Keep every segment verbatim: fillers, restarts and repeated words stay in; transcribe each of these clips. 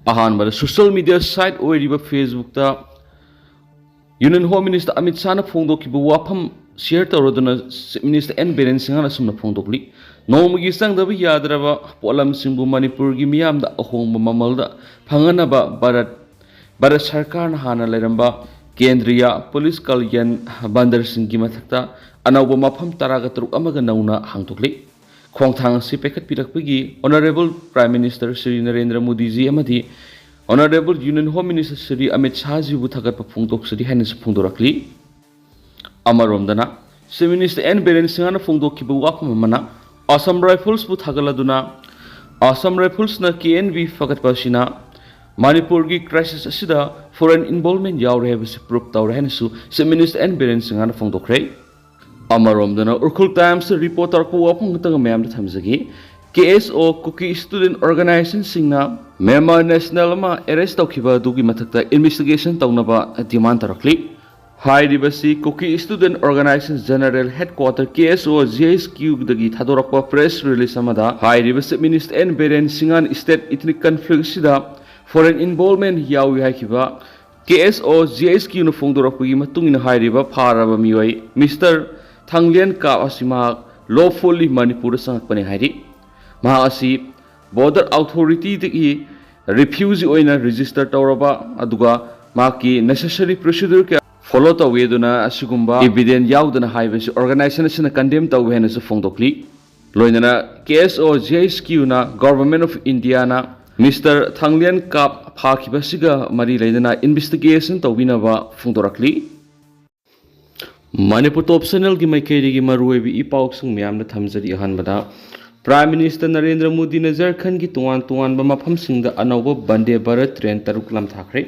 ꯑꯍꯥꯟꯕꯗ, social media side ꯑꯣꯏꯔꯤꯕ ꯐꯦꯁꯕꯨꯛꯇ ꯌꯨꯅꯤꯌꯟ ꯍꯣꯝ ꯃꯤꯅꯤꯁꯇꯔ ꯑꯃꯤꯠ ꯁꯥꯍꯅ ꯐꯣꯡꯗꯣꯛꯈꯤꯕ ꯋꯥꯐꯝ ꯁꯤꯌꯔ ꯇꯧꯔꯗꯨꯅ ꯆꯤꯐ ꯃꯤꯅꯤꯁꯇꯔ ꯑꯦꯟ ꯕꯤꯔꯦꯟ ꯁꯤꯡꯍꯅ ꯑꯁꯨꯝꯅ ꯐꯣꯡꯗꯣꯛꯂꯤ: "ꯅꯣꯡꯃꯒꯤ ꯆꯪꯗꯕ ꯌꯥꯗ꯭ꯔꯕ ꯄꯣꯠꯂꯝꯁꯤꯡꯕꯨ ꯃꯅꯤꯄꯨꯔꯒꯤ ꯃꯤꯌꯥꯝꯗ ꯑꯍꯣꯡꯕ ꯃꯃꯜꯗ ꯐꯪꯍꯟꯅꯕ ꯚꯥꯔꯠ ꯚꯥꯔꯠ ꯁꯔꯀꯥꯔꯅ ꯍꯥꯟꯅ ꯂꯩꯔꯝꯕ ꯀꯦꯟꯗ꯭ꯔꯤꯌꯥ ꯄꯨꯂꯤꯁ ꯀꯜꯌꯥꯟ ꯕꯟꯗꯔꯁꯤꯡꯒꯤ ꯃꯊꯛꯇ ꯑꯅꯧꯕ ꯃꯐꯝ ꯇꯔꯥꯒ ꯇꯔꯨꯛ ꯑꯃꯒ ꯅꯧꯅ ꯍꯥꯡꯗꯣꯛꯂꯤ꯫" ꯈꯣꯡꯊꯥꯡ ꯑꯁꯤ ꯄꯥꯏꯈꯠꯄꯤꯔꯛꯄꯒꯤ honourable prime minister Shri Narendra Modiji ꯑꯃꯗꯤ honourable union home minister Shri Amit ꯁꯥꯍꯖꯤꯕꯨ ꯊꯥꯒꯠꯄ ꯐꯣꯡꯗꯣꯛꯆꯔꯤ ꯍꯥꯏꯅꯁꯨ ꯐꯣꯡꯗꯣꯔꯛꯂꯤ꯫ ꯑꯃꯔꯣꯝꯗꯅ, ꯆꯤꯐ ꯃꯤꯅꯤꯁꯇꯔ ꯑꯦꯟ ꯕꯤꯔꯦꯟ ꯁꯤꯡꯍꯅ ꯐꯣꯡꯗꯣꯛꯈꯤꯕ ꯋꯥꯐꯝ ꯑꯃꯅ, ꯑꯁꯥꯝ ꯔꯥꯏꯐꯜꯁꯄꯨ ꯊꯥꯒꯠꯂꯗꯨꯅ, ꯑꯁꯥꯝ ꯔꯥꯏꯐꯜꯁꯅ ꯀꯦ ꯑꯦꯟ ꯕꯤ ꯐꯒꯠꯄ ꯑꯁꯤꯅ ꯃꯅꯤꯄꯨꯔꯒꯤ ꯀ꯭ꯔꯥꯏꯁꯤꯁ ꯑꯁꯤꯗ ꯐꯣꯔꯦꯟ ꯏꯟꯚꯣꯜꯚꯃꯦꯟ ꯌꯥꯎꯔꯦ ꯍꯥꯏꯕꯁꯤ ꯄ꯭ꯔꯨꯞ ꯇꯧꯔꯦ ꯍꯥꯏꯅꯁꯨ ꯆꯤꯐ ꯃꯤꯅꯤꯁꯇꯔ ꯑꯦꯟ ꯕꯤꯔꯦꯟ ꯁꯤꯡꯍꯅ ꯐꯣꯡꯗꯣꯛꯈ꯭ꯔꯦ꯫ ꯑꯃꯔꯣꯝꯗꯅ, ꯎꯈ꯭ꯔꯨꯜ ꯇꯥꯏꯝꯁꯇ ꯔꯤꯄꯣꯔꯠ ꯇꯧꯔꯛꯄ ꯋꯥꯐꯝ ꯈꯛꯇꯪ ꯃꯌꯥꯝꯗ ꯊꯝꯖꯒꯦ꯫ ꯀꯦ ꯑꯦꯁ ꯑꯣ ꯀꯨꯀꯤ ꯁ꯭ꯇꯨꯗꯦꯟꯠ ꯑꯣꯔꯒꯅꯥꯏꯖꯦꯁꯟꯁꯤꯡꯅ ꯃ꯭ꯌꯥꯟꯃꯥꯔ ꯅꯦꯁꯅꯦꯜ ꯑꯃ ꯑꯦꯔꯦꯁ ꯇꯧꯈꯤꯕ ꯑꯗꯨꯒꯤ ꯃꯊꯛꯇ ꯏꯟꯚꯦꯁꯇꯤꯒꯦꯁꯟ ꯇꯧꯅꯕ ꯗꯤꯃꯥꯟ ꯇꯧꯔꯛꯂꯤ꯫ ꯍꯥꯏꯔꯤꯕꯁꯤ ꯀꯨꯀꯤ ꯁ꯭ꯇꯨꯗꯦꯟꯠ ꯑꯣꯔꯒꯅꯥꯏꯖꯦꯁꯟ ꯖꯦꯅꯔꯦꯜ ꯍꯦꯗꯀ꯭ꯋꯥꯇꯔ, ꯀꯦ S O, G H ꯀ꯭ꯌꯨꯗꯒꯤ ꯊꯥꯗꯣꯔꯛꯄ press release ꯑꯃꯗ ꯍꯥꯏꯔꯤꯕ ꯆꯤꯐ ꯃꯤꯅꯤꯁꯇꯔ ꯑꯦꯟ ꯕꯤꯔꯦꯟ ꯁꯤꯡꯍꯅ ꯁ꯭ꯇꯦꯠ ꯏꯊꯅꯤꯛ ꯀꯟꯐ꯭ꯂꯤꯛ ꯑꯁꯤꯗ ꯐꯣꯔꯦꯟ ꯏꯟꯚꯣꯜꯚꯃꯦꯟ ꯌꯥꯎꯏ ꯍꯥꯏꯈꯤꯕ ꯀꯦ ꯑꯦꯁ ꯑꯣ ꯖꯤ ꯑꯩꯆ ꯀ꯭ꯌꯨꯅ ꯐꯣꯡꯗꯣꯔꯛꯄꯒꯤ ꯃꯇꯨꯡ ꯏꯟꯅ ꯍꯥꯏꯔꯤꯕ ꯐꯥꯔꯕ ꯃꯤꯑꯣꯏ ꯃꯤꯁꯇꯔ ꯊꯥꯡꯂꯦꯟ ꯀꯥꯞ ꯑꯁꯤ ꯃꯍꯥꯛ ꯂꯣꯐꯨꯜꯂꯤ ꯃꯅꯤꯄꯨꯔꯗ ꯆꯪꯉꯛꯄꯅꯤ ꯍꯥꯏꯔꯤ꯫ ꯃꯍꯥꯛ ꯑꯁꯤ ꯕꯣꯔꯗꯔ ꯑꯣꯊꯣꯔꯤꯇꯤꯗꯒꯤ ꯔꯤꯐ꯭ꯌꯨꯖꯤ ꯑꯣꯏꯅ ꯔꯦꯖꯤꯁꯇꯔ ꯇꯧꯔꯕ, ꯑꯗꯨꯒ ꯃꯍꯥꯛꯀꯤ ꯅꯦꯁꯦꯁꯔꯤ ꯄ꯭ꯔꯣꯁꯤꯗ꯭ꯌꯨꯔ ꯀꯌꯥ ꯐꯣꯂꯣ ꯇꯧꯏ, ꯑꯗꯨꯅ ꯑꯁꯤꯒꯨꯝꯕ ꯏꯚꯤꯗꯦꯟꯁ ꯌꯥꯎꯗꯅ ꯍꯥꯏꯕꯁꯤ ꯑꯣꯔꯒꯅꯥꯏꯖꯦꯁꯟ ꯑꯁꯤꯅ ꯀꯟꯗꯦꯝ ꯇꯧꯏ ꯍꯥꯏꯅꯁꯨ ꯐꯣꯡꯗꯣꯛꯂꯤ꯫ ꯂꯣꯏꯅꯅ K S O G H ꯀ꯭ꯌꯨꯅ ꯒꯣꯚꯔꯟꯃꯦꯟꯠ ꯑꯣꯐ ꯏꯟꯗꯤꯌꯥꯅ ꯃꯤꯁꯇꯔ ꯊꯥꯡꯂꯦꯟ ꯀꯥꯞ ꯐꯥꯈꯤꯕꯁꯤꯒ ꯃꯔꯤ ꯂꯩꯅꯅ ꯏꯟꯚꯦꯁꯇꯤꯒꯦꯁꯟ ꯇꯧꯕꯤꯅꯕ ꯐꯣꯡꯗꯣꯔꯛꯂꯤ꯫ ꯃꯅꯤꯄꯨꯔ ꯇꯣꯞ ꯆꯦꯅꯦꯜꯒꯤ ꯃꯥꯏꯀꯩꯗꯒꯤ ꯃꯔꯨꯑꯣꯏꯕ ꯏ ꯄꯥꯎꯁꯤꯡ ꯃꯌꯥꯝꯗ ꯊꯝꯖꯔꯤ꯫ ꯑꯍꯥꯟꯕꯗ, ꯄ꯭ꯔꯥꯏꯝ ꯃꯤꯅꯤꯁꯇꯔ ꯅꯔꯦꯟꯗ꯭ꯔ ꯃꯣꯗꯤꯅ ꯖꯔꯈꯟꯒꯤ ꯇꯣꯉꯥꯟ ꯇꯣꯉꯥꯟꯕ ꯃꯐꯝꯁꯤꯡꯗ ꯑꯅꯧꯕ ꯕꯟꯗꯦ ꯚꯥꯔꯠ ꯇ꯭ꯔꯦꯟ ꯇꯔꯨꯛ ꯂꯝꯊꯥꯈ꯭ꯔꯦ꯫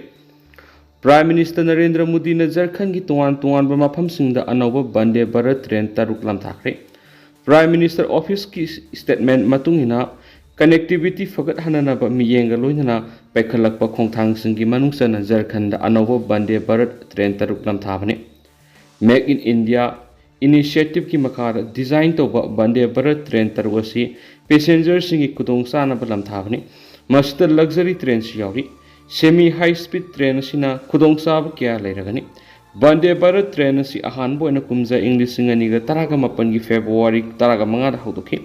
ꯄ꯭ꯔꯥꯏꯝ ꯃꯤꯅꯤꯁꯇꯔ ꯅꯔꯦꯟꯗ꯭ꯔ ꯃꯣꯗꯤꯅ ꯖꯔꯈꯟꯒꯤ ꯇꯣꯉꯥꯟ ꯇꯣꯉꯥꯟꯕ ꯃꯐꯝꯁꯤꯡꯗ ꯑꯅꯧꯕ ꯕꯟꯗꯦ ꯚꯥꯔꯠ ꯇ꯭ꯔꯦꯟ ꯇꯔꯨꯛ ꯂꯝꯊꯥꯈ꯭ꯔꯦ꯫ ꯄ꯭ꯔꯥꯏꯝ ꯃꯤꯅꯤꯁꯇꯔ ꯑꯣꯐꯤꯁꯀꯤ ꯁ꯭ꯇꯦꯠꯃꯦꯟꯠ ꯃꯇꯨꯡ ꯏꯟꯅ, ꯀꯅꯦꯛꯇꯤꯚꯤꯇꯤ ꯐꯒꯠꯍꯟꯅꯅꯕ ꯃꯤꯠꯌꯦꯡꯒ ꯂꯣꯏꯅꯅ ꯄꯥꯏꯈꯠꯂꯛꯄ ꯈꯣꯡꯊꯥꯡꯁꯤꯡꯒꯤ ꯃꯅꯨꯡ ꯆꯟꯅ ꯖꯔꯈꯟꯗ ꯑꯅꯧꯕ ꯕꯟꯗꯦ ꯚꯥꯔꯠ ꯇ꯭ꯔꯦꯟ ꯇꯔꯨꯛ ꯂꯝꯊꯥꯕꯅꯤ꯫ ꯃꯦꯛ ꯏꯟ ꯏꯟꯗꯤꯌꯥ ꯏꯅꯤꯁꯤꯌꯦꯇꯤꯚꯀꯤ ꯃꯈꯥꯗ ꯗꯤꯖꯥꯏꯟ ꯇꯧꯕ ꯕꯟꯗꯦ ꯚꯥꯔꯠ ꯇ꯭ꯔꯦꯟ ꯇꯔꯨꯛ ꯑꯁꯤ ꯄꯦꯁꯦꯟꯖꯔꯁꯤꯡꯒꯤ ꯈꯨꯗꯣꯡꯆꯥꯅꯕ ꯂꯝꯊꯥꯕꯅꯤ꯫ ꯃꯁꯤꯗ luxury trainꯁꯨ ꯌꯥꯎꯔꯤ꯫ Semi high speed train ꯑꯁꯤꯅ ꯈꯨꯗꯣꯡꯆꯥꯕ ꯀꯌꯥ ꯂꯩꯔꯒꯅꯤ꯫ ꯚꯟꯗꯦ ꯚꯥꯔꯠ train ꯑꯁꯤ ꯑꯍꯥꯟꯕ ꯑꯣꯏꯅ ꯀꯨꯝꯖꯥ ꯏꯪ ꯂꯤꯁꯤꯡ ꯑꯅꯤꯒ ꯇꯔꯥꯒ ꯃꯥꯄꯟꯒꯤ February ꯇꯔꯥꯒ ꯃꯉꯥꯗ ꯍꯧꯗꯣꯛꯈꯤ꯫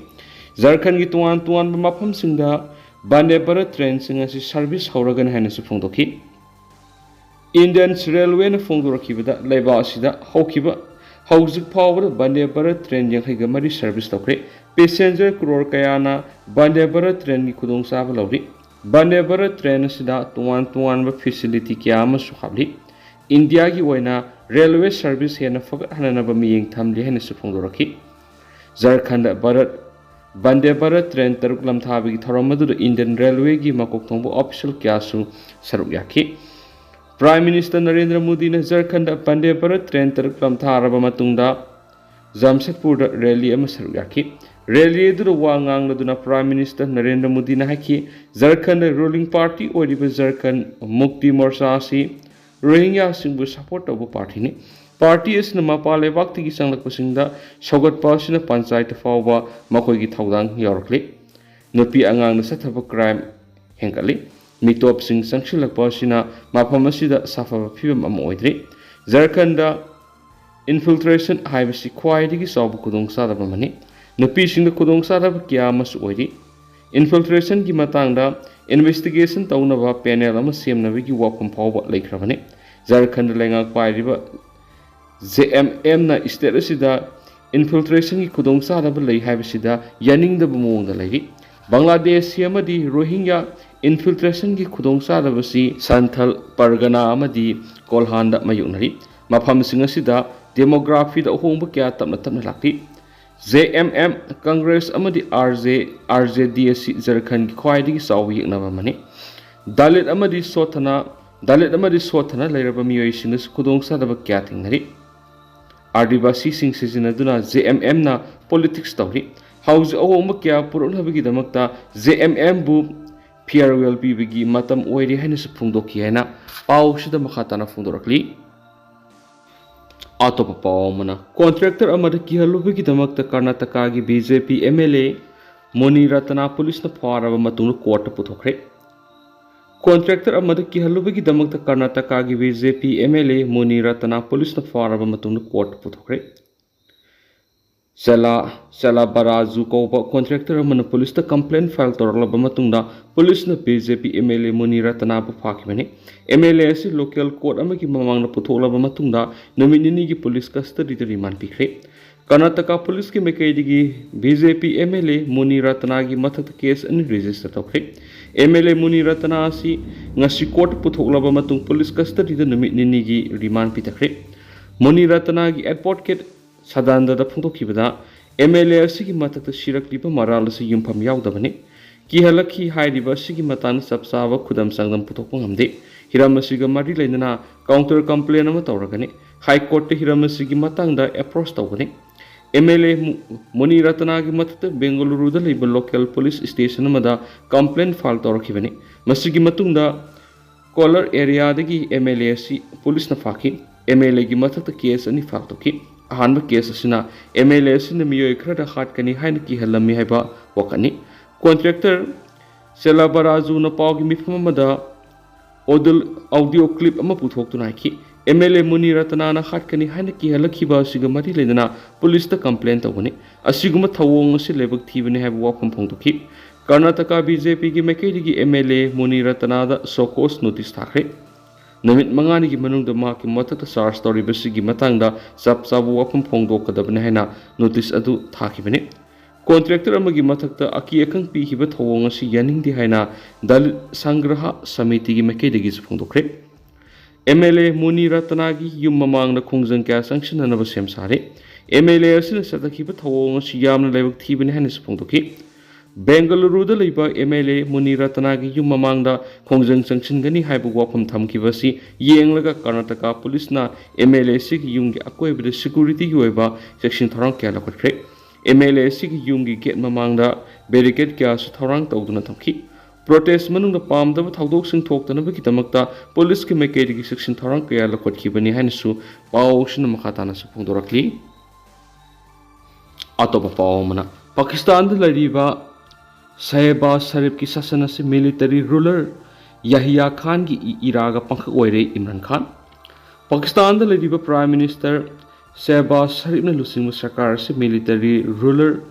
ꯖꯔꯈꯟꯒꯤ ꯇꯣꯉꯥꯟ ꯇꯣꯉꯥꯟꯕ ꯃꯐꯝꯁꯤꯡꯗ ꯚꯟꯗꯦ ꯚꯥꯔꯠ trainꯁꯤꯡ ꯑꯁꯤ service ꯍꯧꯔꯒꯅꯤ ꯍꯥꯏꯅꯁꯨ ꯐꯣꯡꯗꯣꯛꯈꯤ꯫ Indian Railwayꯅ ꯐꯣꯡꯗꯣꯔꯛꯈꯤꯕꯗ, ꯂꯩꯕꯥꯛ ꯑꯁꯤꯗ ꯍꯧꯈꯤꯕ ꯍꯧꯖꯤꯛ ꯐꯥꯎꯕꯗ ꯚꯟꯗꯦ ꯚꯥꯔꯠ train ꯌꯥꯡꯈꯩꯒ ꯃꯔꯤ service ꯇꯧꯈ꯭ꯔꯦ꯫ Passenger ꯀ꯭ꯔꯣꯔ ꯀꯌꯥꯅ ꯚꯟꯗꯦ ꯚꯥꯔꯠ trainꯒꯤ ꯈꯨꯗꯣꯡꯆꯥꯕ ꯂꯧꯔꯤ꯫ ꯚꯟꯗꯦ ꯚꯥꯔꯠ train ꯑꯁꯤꯗ ꯇꯣꯉꯥꯟ ꯇꯣꯉꯥꯟꯕ facility ꯀꯌꯥ ꯑꯃꯁꯨ ꯍꯥꯞꯂꯤ꯫ ꯏꯟꯗꯤꯌꯥꯒꯤ ꯑꯣꯏꯅ railway service ꯍꯦꯟꯅ ꯐꯒꯠꯍꯟꯅꯅꯕ ꯃꯤꯠꯌꯦꯡ ꯊꯝꯂꯤ ꯍꯥꯏꯅꯁꯨ ꯐꯣꯡꯗꯣꯔꯛꯈꯤ꯫ ꯖꯔꯈꯟꯗ ꯚꯥꯔꯠ ꯚꯟꯗꯦ ꯚꯥꯔꯠ train ꯇꯔꯨꯛ ꯂꯝꯊꯥꯕꯒꯤ ꯊꯧꯔꯝ ꯑꯗꯨꯗ Indian Railwayꯒꯤ ꯃꯀꯣꯛ ꯊꯣꯡꯕ official ꯀꯌꯥꯁꯨ ꯁꯔꯨꯛ ꯌꯥꯈꯤ꯫ Prime Minister ꯅꯔꯦꯟꯗ꯭ꯔ ꯃꯣꯗꯤꯅ ꯖꯔꯈꯟꯗ ꯚꯟꯗꯦ ꯚꯥꯔꯠ train ꯇꯔꯨꯛ ꯂꯝꯊꯥꯔꯕ ꯃꯇꯨꯡꯗ ꯖꯥꯝꯁꯦꯗꯄꯨꯔꯗ rally ꯑꯃ ꯁꯔꯨꯛ ꯌꯥꯈꯤ꯫ Rally ꯑꯗꯨꯗ ꯋꯥ ꯉꯥꯡꯂꯗꯨꯅ Prime Minister ꯅꯔꯦꯟꯗ꯭ꯔ ꯃꯣꯗꯤꯅ ꯍꯥꯏꯈꯤ, ꯖꯔꯈꯟꯗ ruling party ꯑꯣꯏꯔꯤꯕ ꯖꯔꯈꯟꯗ ꯃꯨꯛꯇꯤ ꯃꯣꯔꯆꯥ ꯑꯁꯤ ꯔꯣꯍꯤꯡꯒ꯭ꯌꯥꯁꯤꯡꯕꯨ support ꯇꯧꯕ partyꯅꯤ꯫ Party ꯑꯁꯤꯅ ꯃꯄꯥꯟ ꯂꯩꯕꯥꯛꯇꯒꯤ ꯆꯪꯂꯛꯄꯁꯤꯡꯗ ꯁꯧꯒꯠꯄ ꯑꯁꯤꯅ ꯄꯟꯆꯥꯌꯠ ꯐꯥꯎꯕ ꯃꯈꯣꯏꯒꯤ ꯊꯧꯗꯥꯡ ꯌꯥꯎꯔꯛꯂꯤ꯫ ꯅꯨꯄꯤ ꯑꯉꯥꯡꯅ ꯆꯠꯊꯕ crime ꯍꯦꯟꯒꯠꯂꯤ꯫ ꯃꯤꯇꯣꯞꯁꯤꯡ ꯆꯪꯁꯤꯜꯂꯛꯄ ꯑꯁꯤꯅ ꯃꯐꯝ ꯑꯁꯤꯗ ꯁꯥꯐꯕ ꯐꯤꯕꯝ ꯑꯃ ꯑꯣꯏꯗ꯭ꯔꯤ꯫ ꯖꯔꯈꯟꯗ infiltration ꯍꯥꯏꯕꯁꯤ ꯈ꯭ꯋꯥꯏꯗꯒꯤ ꯆꯥꯎꯕ ꯈꯨꯗꯣꯡꯆꯥꯗꯕ ꯑꯃꯅꯤ꯫ ꯅꯨꯄꯤꯁꯤꯡꯗ ꯈꯨꯗꯣꯡꯆꯥꯗꯕ ꯀꯌꯥ ꯑꯃꯁꯨ ꯑꯣꯏꯔꯤ꯫ Infiltrationꯒꯤ ꯃꯇꯥꯡꯗ investigation ꯇꯧꯅꯕ panel ꯑꯃ ꯁꯦꯝꯅꯕꯒꯤ ꯋꯥꯐꯝ ꯐꯥꯎꯕ ꯂꯩꯈ꯭ꯔꯕꯅꯤ꯫ ꯖꯔꯈꯟꯗ ꯂꯩꯉꯥꯛ ꯄꯥꯏꯔꯤꯕ JMMꯅ state ꯑꯁꯤꯗ infiltrationꯒꯤ ꯈꯨꯗꯣꯡꯆꯥꯗꯕ ꯂꯩ ꯍꯥꯏꯕꯁꯤꯗ ꯌꯥꯅꯤꯡꯗꯕ ꯃꯑꯣꯡꯗ ꯂꯩꯔꯤ꯫ ꯕꯪꯒ꯭ꯂꯥꯗꯦꯁꯤ ꯑꯃꯗꯤ ꯔꯣꯍꯤꯡꯒ꯭ꯌꯥ infiltrationꯒꯤ ꯈꯨꯗꯣꯡꯆꯥꯗꯕꯁꯤ ꯁꯟꯊꯜ ꯄꯔꯒꯅꯥ ꯑꯃꯗꯤ ꯀꯣꯜꯍꯥꯟꯗ ꯃꯥꯌꯣꯛꯅꯔꯤ꯫ ꯃꯐꯝꯁꯤꯡ ꯑꯁꯤꯗ demographyꯗ ꯑꯍꯣꯡꯕ ꯀꯌꯥ ꯇꯞꯅ ꯇꯞꯅ ꯂꯥꯛꯂꯤ꯫ JMM, Congress ꯑꯃꯗꯤ RJ, RJD ꯑꯁꯤ ꯖꯔꯈꯟꯒꯤ ꯈ꯭ꯋꯥꯏꯗꯒꯤ ꯆꯥꯎꯕ ꯌꯦꯛꯅꯕ ꯑꯃꯅꯤ꯫ ꯗꯂꯤꯠ ꯑꯃꯗꯤ ꯁꯣꯊꯅ, ꯗꯂꯤꯠ ꯑꯃꯗꯤ ꯁꯣꯊꯅ ꯂꯩꯔꯕ ꯃꯤꯑꯣꯏꯁꯤꯡꯗꯁꯨ ꯈꯨꯗꯣꯡꯆꯥꯗꯕ ꯀꯌꯥ ꯊꯦꯡꯅꯔꯤ꯫ ꯑꯥꯗꯤꯕꯥꯁꯤꯁꯤꯡ ꯁꯤꯖꯤꯟꯅꯗꯨꯅ JMMꯅ politics ꯇꯧꯔꯤ꯫ ꯍꯧꯖꯤꯛ ꯑꯍꯣꯡꯕ ꯀꯌꯥ ꯄꯨꯔꯛꯅꯕꯒꯤꯗꯃꯛꯇ JMMꯕꯨ farewell ꯄꯤꯕꯒꯤ ꯃꯇꯝ ꯑꯣꯏꯔꯦ ꯍꯥꯏꯅꯁꯨ ꯐꯣꯡꯗꯣꯛꯈꯤ ꯍꯥꯏꯅ ꯄꯥꯎꯁꯤꯗ ꯃꯈꯥ ꯇꯥꯅ ꯐꯣꯡꯗꯣꯔꯛꯂꯤ꯫ ꯑꯇꯣꯞꯄ ꯄꯥꯎ ꯑꯃꯅ, contractor ꯑꯃꯗ ꯀꯤꯍꯜꯂꯨꯕꯒꯤꯗꯃꯛꯇ ꯀꯔꯅꯥꯇꯀꯥꯒꯤ BJP MLA ꯃꯨꯅꯤ ꯔꯇꯅꯥ ꯄꯨꯂꯤꯁꯅ ꯐꯥꯔꯕ ꯃꯇꯨꯡꯗ ꯀꯣꯔꯠꯇ ꯄꯨꯊꯣꯛꯈ꯭ꯔꯦ꯫ ꯀꯣꯟꯇ꯭ꯔꯦꯛꯇꯔ ꯑꯃꯗ ꯀꯤꯍꯜꯂꯨꯕꯒꯤ ꯗꯃꯛꯇ ꯀꯔꯅꯥꯇꯀꯥꯒꯤ B J P M L A Muni Ratna ꯄꯨꯂꯤꯁꯅ ꯐꯥꯔꯕ ꯃꯇꯨꯡꯗ ꯀꯣꯔꯠꯇ ꯄꯨꯊꯣꯛꯈ꯭ꯔꯦ꯫ ꯆꯦꯂꯥ ꯆꯦꯂꯥꯕꯔꯥꯖꯨ ꯀꯧꯕ ꯀꯣꯟꯇ꯭ꯔꯦꯛꯇꯔ ꯑꯃꯅ ꯄꯨꯂꯤꯁꯇ ꯀꯝꯄ꯭ꯂꯦꯟ ꯐꯥꯏꯜ ꯇꯧꯔꯛꯂꯕ ꯃꯇꯨꯡꯗ ꯄꯨꯂꯤꯁꯅ B J P M L A Muni ꯔꯇꯅꯥꯕꯨ ꯐꯥꯈꯤꯕꯅꯤ꯫ ꯑꯦꯝ ꯑꯦꯜ ꯑꯦ ꯑꯁꯤ ꯂꯣꯀꯦꯜ ꯀꯣꯔꯠ ꯑꯃꯒꯤ ꯃꯃꯥꯡꯗ ꯄꯨꯊꯣꯛꯂꯕ ꯃꯇꯨꯡꯗ ꯅꯨꯃꯤꯠ ꯅꯤꯅꯤꯒꯤ ꯄꯨꯂꯤꯁ ꯀꯁꯇꯗꯤꯗ ꯔꯤꯃꯥꯟ ꯄꯤꯈ꯭ꯔꯦ꯫ ꯀꯔꯅꯥꯇꯀꯥ ꯄꯨꯂꯤꯁꯀꯤ ꯃꯥꯏꯀꯩꯗꯒꯤ B J P M L A Muni ꯔꯇꯅꯥꯒꯤ ꯃꯊꯛꯇ ꯀꯦꯁ ꯑꯅꯤ ꯔꯦꯖꯤꯁꯇꯔ ꯇꯧꯈ꯭ꯔꯦ꯫ ꯑꯦꯝ ꯑꯦꯜ ꯑꯦ ꯃꯨꯅꯤ ꯔꯇꯅꯥ ꯑꯁꯤ ꯉꯁꯤ ꯀꯣꯔꯠ ꯄꯨꯊꯣꯛꯂꯕ ꯃꯇꯨꯡ ꯄꯨꯂꯤꯁ ꯀꯁꯇꯗꯤꯗ ꯅꯨꯃꯤꯠ ꯅꯤꯅꯤꯒꯤ ꯔꯤꯃꯥꯟ ꯄꯤꯊꯈ꯭ꯔꯦ꯫ ꯃꯨꯅꯤ ꯔꯇꯅꯥꯒꯤ ꯑꯦꯗꯚꯣꯀꯦꯠ ꯁꯗꯥꯅꯟꯗꯗ ꯐꯣꯡꯗꯣꯛꯈꯤꯕꯗ, ꯑꯦꯝ ꯑꯦꯜ ꯑꯦ ꯑꯁꯤꯒꯤ ꯃꯊꯛꯇ ꯁꯤꯔꯛꯂꯤꯕ ꯃꯔꯥꯜ ꯑꯁꯤ ꯌꯨꯝꯐꯝ ꯌꯥꯎꯗꯕꯅꯤ꯫ ꯀꯤꯍꯜꯂꯛꯈꯤ ꯍꯥꯏꯔꯤꯕ ꯑꯁꯤꯒꯤ ꯃꯇꯥꯡꯗ ꯆꯞ ꯆꯥꯕ ꯈꯨꯗꯝ ꯆꯥꯡꯗꯝ ꯄꯨꯊꯣꯛꯄ ꯉꯝꯗꯦ꯫ ꯍꯤꯔꯝ ꯑꯁꯤꯒ ꯃꯔꯤ ꯂꯩꯅꯅ ꯀꯥꯎꯟꯇꯔ ꯀꯝꯄ꯭ꯂꯦꯟ ꯑꯃ ꯇꯧꯔꯒꯅꯤ꯫ ꯍꯥꯏ ꯀꯣꯔꯠꯇ ꯍꯤꯔꯝ ꯑꯁꯤꯒꯤ ꯃꯇꯥꯡꯗ ꯑꯦꯄ꯭ꯔꯣꯆ ꯇꯧꯒꯅꯤ꯫ ꯑꯦꯝ ꯑꯦꯜ ꯑꯦ ꯃꯨ-, ꯃꯨꯅꯤ ꯔꯇꯅꯥꯒꯤ ꯃꯊꯛꯇ ꯕꯦꯡꯒꯂꯨꯔꯨꯗ ꯂꯩꯕ ꯂꯣꯀꯦꯜ ꯄꯨꯂꯤꯁ ꯁ꯭ꯇꯦꯁꯟ ꯑꯃꯗ ꯀꯝꯄ꯭ꯂꯦꯟ ꯐꯥꯏꯜ ꯇꯧꯔꯛꯈꯤꯕꯅꯤ꯫ ꯃꯁꯤꯒꯤ ꯃꯇꯨꯡꯗ ꯀꯣꯂꯔ ꯑꯦꯔꯤꯌꯥꯗꯒꯤ ꯑꯦꯝ ꯑꯦꯜ ꯑꯦ ꯑꯁꯤ ꯄꯨꯂꯤꯁꯅ ꯐꯥꯈꯤ꯫ ꯑꯦꯝ ꯑꯦꯜ ꯑꯦꯒꯤ ꯃꯊꯛꯇ ꯀꯦꯁ ꯑꯅꯤ ꯐꯥꯏꯜ ꯇꯧꯈꯤ꯫ ꯑꯍꯥꯟꯕ ꯀꯦꯁ ꯑꯁꯤꯅ ꯑꯦꯝ ꯑꯦꯜ ꯑꯦ ꯑꯁꯤꯅ ꯃꯤꯑꯣꯏ ꯈꯔꯗ ꯍꯥꯠꯀꯅꯤ ꯍꯥꯏꯅ ꯀꯤꯍꯜꯂꯝꯃꯤ ꯍꯥꯏꯕ ꯋꯥꯀꯠꯅꯤ꯫ ꯀꯣꯟꯇ꯭ꯔꯦꯛꯇꯔ ꯁꯦꯂꯥꯕꯔꯥꯖꯨꯅ ꯄꯥꯎꯒꯤ ꯃꯤꯐꯝ ꯑꯃꯗ ꯑꯣꯗꯤꯑꯣ, ꯑꯣꯗꯤꯑꯣ ꯀ꯭ꯂꯤꯞ ꯑꯃ ꯄꯨꯊꯣꯛꯇꯨꯅ ꯍꯥꯏꯈꯤ, "ꯑꯦꯝ ꯑꯦꯜ ꯑꯦ ꯃꯨꯅꯤ ꯔꯇꯅꯥꯅ ꯍꯥꯠꯀꯅꯤ ꯍꯥꯏꯅ ꯀꯤꯍꯜꯂꯛꯈꯤꯕ ꯑꯁꯤꯒ ꯃꯔꯤ ꯂꯩꯅꯅ ꯄꯨꯂꯤꯁꯇ ꯀꯝꯄ꯭ꯂꯦꯟ ꯇꯧꯒꯅꯤ꯫ ꯑꯁꯤꯒꯨꯝꯕ ꯊꯧꯑꯣꯡ ꯑꯁꯤ ꯂꯥꯏꯕꯛ ꯊꯤꯕꯅꯤ ꯍꯥꯏꯕ ꯋꯥꯐꯝ ꯐꯣꯡꯗꯣꯛꯈꯤ꯫" ꯀꯔꯅꯥꯇꯀꯥ ꯕꯤ ꯖꯦ ꯄꯤꯒꯤ ꯃꯥꯏꯀꯩꯗꯒꯤ ꯑꯦꯝ ꯑꯦꯜ ꯑꯦ ꯃꯨꯅꯤ ꯔꯇꯅꯥꯗ ꯁꯣ ꯀꯣꯖ ꯅꯣꯇꯤꯁ ꯊꯥꯈ꯭ꯔꯦ꯫ ꯅꯨꯃꯤꯠ ꯃꯉꯥꯅꯤꯒꯤ ꯃꯅꯨꯡꯗ ꯃꯍꯥꯛꯀꯤ ꯃꯊꯛꯇ ꯆꯥꯔꯖ ꯇꯧꯔꯤꯕꯁꯤꯒꯤ ꯃꯇꯥꯡꯗ ꯆꯞ ꯆꯥꯕ ꯋꯥꯐꯝ ꯐꯣꯡꯗꯣꯛꯀꯗꯕꯅꯤ ꯍꯥꯏꯅ ꯅꯣꯇꯤꯁ ꯑꯗꯨ ꯊꯥꯈꯤꯕꯅꯤ꯫ ꯀꯣꯟꯇ꯭ꯔꯦꯛꯇꯔ ꯑꯃꯒꯤ ꯃꯊꯛꯇ ꯑꯀꯤ ꯑꯈꯪ ꯄꯤꯈꯤꯕ ꯊꯧꯑꯣꯡ ꯑꯁꯤ ꯌꯥꯅꯤꯡꯗꯦ ꯍꯥꯏꯅ Dalit ꯁꯪꯒ꯭ꯔꯍ ꯁꯃꯤꯇꯤꯒꯤ ꯃꯥꯏꯀꯩꯗꯒꯤꯁꯨ ꯐꯣꯡꯗꯣꯛꯈ꯭ꯔꯦ꯫ M L A Muni ꯔꯇꯅꯥꯒꯤ ꯌꯨꯝ ꯃꯃꯥꯡꯗ ꯈꯣꯡꯖꯪ ꯀꯌꯥ ꯆꯪꯁꯤꯟꯅꯅꯕ ꯁꯦꯝ ꯁꯥꯔꯦ꯫ ꯑꯦꯝ ꯑꯦꯜ ꯑꯦ ꯑꯁꯤꯅ ꯆꯠꯊꯈꯤꯕ ꯊꯧꯑꯣꯡ ꯑꯁꯤ ꯌꯥꯝꯅ ꯂꯥꯏꯕꯛ ꯊꯤꯕꯅꯤ ꯍꯥꯏꯅꯁꯨ ꯐꯣꯡꯗꯣꯛꯈꯤ꯫ ꯕꯦꯡꯒꯂꯨꯔꯨꯗ ꯂꯩꯕ ꯑꯦꯝ ꯑꯦꯜ ꯑꯦ ꯃꯨꯅꯤ ꯔꯇꯅꯥꯒꯤ ꯌꯨꯝ ꯃꯃꯥꯡꯗ ꯈꯣꯡꯖꯪ ꯆꯪꯁꯤꯟꯒꯅꯤ ꯍꯥꯏꯕ ꯋꯥꯐꯝ ꯊꯝꯈꯤꯕ ꯑꯁꯤ ꯌꯦꯡꯂꯒ ꯀꯔꯅꯥꯇꯀꯥ ꯄꯨꯂꯤꯁꯅ ꯑꯦꯝ ꯑꯦꯜ ꯑꯦ ꯑꯁꯤꯒꯤ ꯌꯨꯝꯒꯤ ꯑꯀꯣꯏꯕꯗ ꯁꯦꯀ꯭ꯌꯨꯔꯤꯇꯤꯒꯤ ꯑꯣꯏꯕ ꯆꯦꯛꯁꯤꯟ ꯊꯧꯔꯥꯡ ꯀꯌꯥ ꯂꯧꯈꯠꯈ꯭ꯔꯦ꯫ ꯑꯦꯝ ꯑꯦꯜ ꯑꯦ ꯑꯁꯤꯒꯤ ꯌꯨꯝꯒꯤ ꯒꯦꯠ ꯃꯃꯥꯡꯗ ꯕꯦꯔꯤꯀꯦꯗ ꯀꯌꯥꯁꯨ ꯊꯧꯔꯥꯡ ꯇꯧꯗꯨꯅ ꯊꯝꯈꯤ꯫ ꯄ꯭ꯔꯣꯇꯦꯁ ꯃꯅꯨꯡꯗ ꯄꯥꯝꯗꯕ ꯊꯧꯗꯣꯛꯁꯤꯡ ꯊꯣꯛꯇꯅꯕꯒꯤꯗꯃꯛꯇ ꯄꯨꯂꯤꯁꯀꯤ ꯃꯥꯏꯀꯩꯗꯒꯤ ꯆꯦꯛꯁꯤꯟ ꯊꯧꯔꯥꯡ ꯀꯌꯥ ꯂꯧꯈꯠꯈꯤꯕꯅꯤ ꯍꯥꯏꯅꯁꯨ ꯄꯥꯎꯁꯤꯅ ꯃꯈꯥ ꯇꯥꯅꯁꯨ ꯐꯣꯡꯗꯣꯔꯛꯂꯤ꯫ ꯑꯇꯣꯞꯄ ꯄꯥꯎ ꯑꯃꯅ, ꯄꯥꯀꯤꯁꯇꯥꯟꯗ ꯂꯩꯔꯤꯕ ꯁꯍꯦꯕꯥꯖ ꯁꯔꯤꯐꯀꯤ ꯁꯥꯁꯟ ꯑꯁꯤ ꯃꯤꯂꯤꯇꯔꯤ ꯔꯨꯂꯔ ꯌꯥꯍꯤꯌꯥ ꯈꯥꯟꯒꯤ ꯏ- ꯏꯔꯥꯒ ꯄꯥꯡꯈꯛ ꯑꯣꯏꯔꯦ ꯏꯝꯔꯥꯟ ꯈꯥꯟ꯫ ꯄꯥꯀꯤꯁꯇꯥꯟꯗ ꯂꯩꯔꯤꯕ ꯄ꯭ꯔꯥꯏꯝ ꯃꯤꯅꯤꯁꯇꯔ ꯁꯍꯦꯕꯥꯖ ꯁꯔꯤꯐꯅ ꯂꯨꯆꯤꯡꯕ ꯁꯔꯀꯥꯔ ꯑꯁꯤ ꯃꯤꯂꯤꯇꯔꯤ ꯔꯨꯂꯔ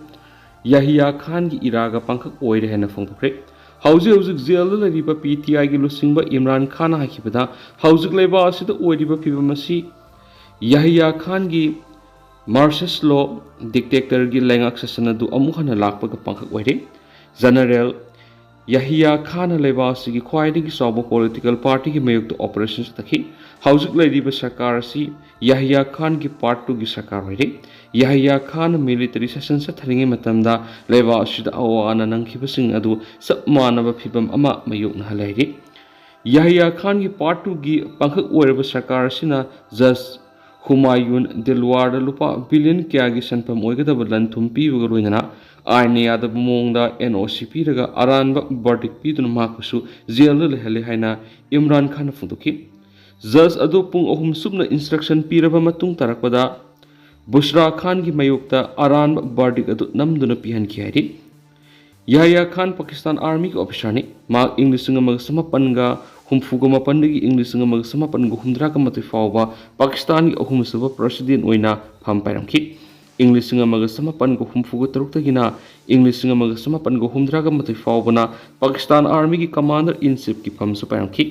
ꯌꯥꯍꯤꯌꯥ ꯈꯥꯟꯒꯤ ꯏꯔꯥꯒ ꯄꯥꯡꯈꯛ ꯑꯣꯏꯔꯦ ꯍꯥꯏꯅ ꯐꯣꯡꯗꯣꯛꯈ꯭ꯔꯦ꯫ ꯍꯧꯖꯤꯛ ꯍꯧꯖꯤꯛ ꯖꯦꯜꯗ ꯂꯩꯔꯤꯕ ꯄꯤ ꯇꯤ ꯑꯥꯏꯒꯤ ꯂꯨꯆꯤꯡꯕ ꯏꯝꯔꯥꯟ ꯈꯥꯟꯅ ꯍꯥꯏꯈꯤꯕꯗ, ꯍꯧꯖꯤꯛ ꯂꯩꯕꯥꯛ ꯑꯁꯤꯗ ꯑꯣꯏꯔꯤꯕ ꯐꯤꯕꯝ ꯑꯁꯤ ꯌꯥꯍꯤꯌꯥ ꯈꯥꯟꯒꯤ ꯃꯥꯔꯁꯦꯁ ꯂꯣ ꯗꯤꯛꯇꯦꯛꯇꯔꯒꯤ ꯂꯩꯉꯥꯛ ꯁꯥꯁꯟ ꯑꯗꯨ ꯑꯃꯨꯛ ꯍꯟꯅ ꯂꯥꯛꯄꯒ ꯄꯥꯡꯈꯛ ꯑꯣꯏꯔꯦ꯫ ꯖꯦꯅꯔꯦꯜ ꯌꯥꯍꯤꯌꯥ ꯈꯥꯟꯅ ꯂꯩꯕꯥꯛ ꯑꯁꯤꯒꯤ ꯈ꯭ꯋꯥꯏꯗꯒꯤ ꯆꯥꯎꯕ ꯄꯣꯂꯤꯇꯤꯀꯦꯜ ꯄꯥꯔꯇꯤꯒꯤ ꯃꯥꯌꯣꯛꯇ ꯑꯣꯄꯔꯦꯁꯟ ꯆꯠꯊꯈꯤ꯫ ꯍꯧꯖꯤꯛ ꯂꯩꯔꯤꯕ ꯁꯔꯀꯥꯔ ꯑꯁꯤ ꯌꯥꯍꯤꯌꯥ ꯈꯥꯟꯒꯤ ꯄꯥꯔꯠ ꯇꯨꯒꯤ ꯁꯔꯀꯥꯔ ꯑꯣꯏꯔꯦ꯫ ꯌꯥꯍꯤꯌꯥ ꯈꯥꯟꯅ ꯃꯤꯂꯤꯇꯔꯤ ꯁꯦꯁꯟ ꯆꯠꯊꯔꯤꯉꯩ ꯃꯇꯝꯗ ꯂꯩꯕꯥꯛ ꯑꯁꯤꯗ ꯑꯋꯥ ꯑꯅꯥ ꯅꯪꯈꯤꯕꯁꯤꯡ ꯑꯗꯨ ꯆꯞ ꯃꯥꯟꯅꯕ ꯐꯤꯕꯝ ꯑꯃ ꯃꯥꯌꯣꯛꯅꯍꯜꯂꯦ ꯍꯥꯏꯔꯤ꯫ ꯌꯥꯍꯤꯌꯥ ꯈꯥꯟꯒꯤ ꯄꯥꯔꯠ ꯇꯨꯒꯤ ꯄꯥꯡꯈꯛ ꯑꯣꯏꯔꯕ ꯁꯔꯀꯥꯔ ꯑꯁꯤꯅ ꯖꯁ ꯍꯨꯃꯥꯌꯨꯟ ꯗꯤꯜꯋꯥꯔꯗ ꯂꯨꯄꯥ ꯕꯤꯂꯤꯌꯟ ꯀꯌꯥꯒꯤ ꯁꯦꯟꯐꯝ ꯑꯣꯏꯒꯗꯕ ꯂꯟ ꯊꯨꯝ ꯄꯤꯕꯒ ꯂꯣꯏꯅꯅ ꯑꯥꯏꯟꯅ ꯌꯥꯗꯕ ꯃꯑꯣꯡꯗ ꯑꯦꯟ ꯑꯣ ꯁꯤ ꯄꯤꯔꯒ ꯑꯔꯥꯟꯕ ꯕꯔꯗꯤꯛ ꯄꯤꯗꯨꯅ ꯃꯍꯥꯛꯄꯨꯁꯨ ꯖꯦꯜꯗ ꯂꯩꯍꯜꯂꯦ ꯍꯥꯏꯅ ꯏꯝꯔꯥꯟ ꯈꯥꯟꯅ ꯐꯣꯡꯗꯣꯛꯈꯤ꯫ ꯖꯁ ꯑꯗꯨ ꯄꯨꯡ ꯑꯍꯨꯝ ꯆꯨꯞꯅ ꯏꯟꯁꯇ꯭ꯔꯛꯁꯟ ꯄꯤꯔꯕ ꯃꯇꯨꯡ ꯇꯥꯔꯛꯄꯗ ꯕꯨꯁ꯭ꯔꯥ ꯈꯥꯟꯒꯤ ꯃꯥꯌꯣꯛꯇ ꯑꯔꯥꯟꯕ ꯕꯔꯗꯤꯛ ꯑꯗꯨ ꯅꯝꯗꯨꯅ ꯄꯤꯍꯟꯈꯤ ꯍꯥꯏꯔꯤ꯫ ꯌꯥꯍꯌꯥ ꯈꯥꯟ ꯄꯥꯀꯤꯁꯇꯥꯟ ꯑꯥꯔꯃꯤꯒꯤ ꯑꯣꯐꯤꯁꯥꯔꯅꯤ꯫ ꯃꯍꯥꯛ ꯏꯪ ꯂꯤꯁꯤꯡ ꯑꯃꯒ ꯆꯃꯥꯄꯟꯒ ꯍꯨꯝꯐꯨꯒ ꯃꯥꯄꯟꯗꯒꯤ ꯏꯪ ꯂꯤꯁꯤꯡ ꯑꯃꯒ ꯆꯃꯥꯄꯟꯒ ꯍꯨꯝꯗ꯭ꯔꯥꯒ ꯃꯥꯊꯣꯏ ꯐꯥꯎꯕ ꯄꯥꯀꯤꯁꯇꯥꯟꯒꯤ ꯑꯍꯨꯝꯁꯨꯕ ꯄ꯭ꯔꯁꯤꯗꯦꯟ ꯑꯣꯏꯅ ꯐꯝ ꯄꯥꯏꯔꯝꯈꯤ꯫ ꯏꯪ ꯂꯤꯁꯤꯡ ꯑꯃꯒ ꯆꯃꯥꯄꯟꯒ ꯍꯨꯝꯐꯨꯒ ꯇꯔꯨꯛꯇꯒꯤꯅ ꯏꯪ ꯂꯤꯁꯤꯡ ꯑꯃꯒ ꯆꯃꯥꯄꯟꯒ ꯍꯨꯝꯗ꯭ꯔꯥꯒ ꯃꯥꯊꯣꯏ ꯐꯥꯎꯕꯅ ꯄꯥꯀꯤꯁꯇꯥꯟ ꯑꯥꯔꯃꯤꯒꯤ ꯀꯃꯥꯟꯗꯔ ꯏꯟ ꯆꯤꯐꯀꯤ ꯐꯝꯁꯨ ꯄꯥꯏꯔꯝꯈꯤ꯫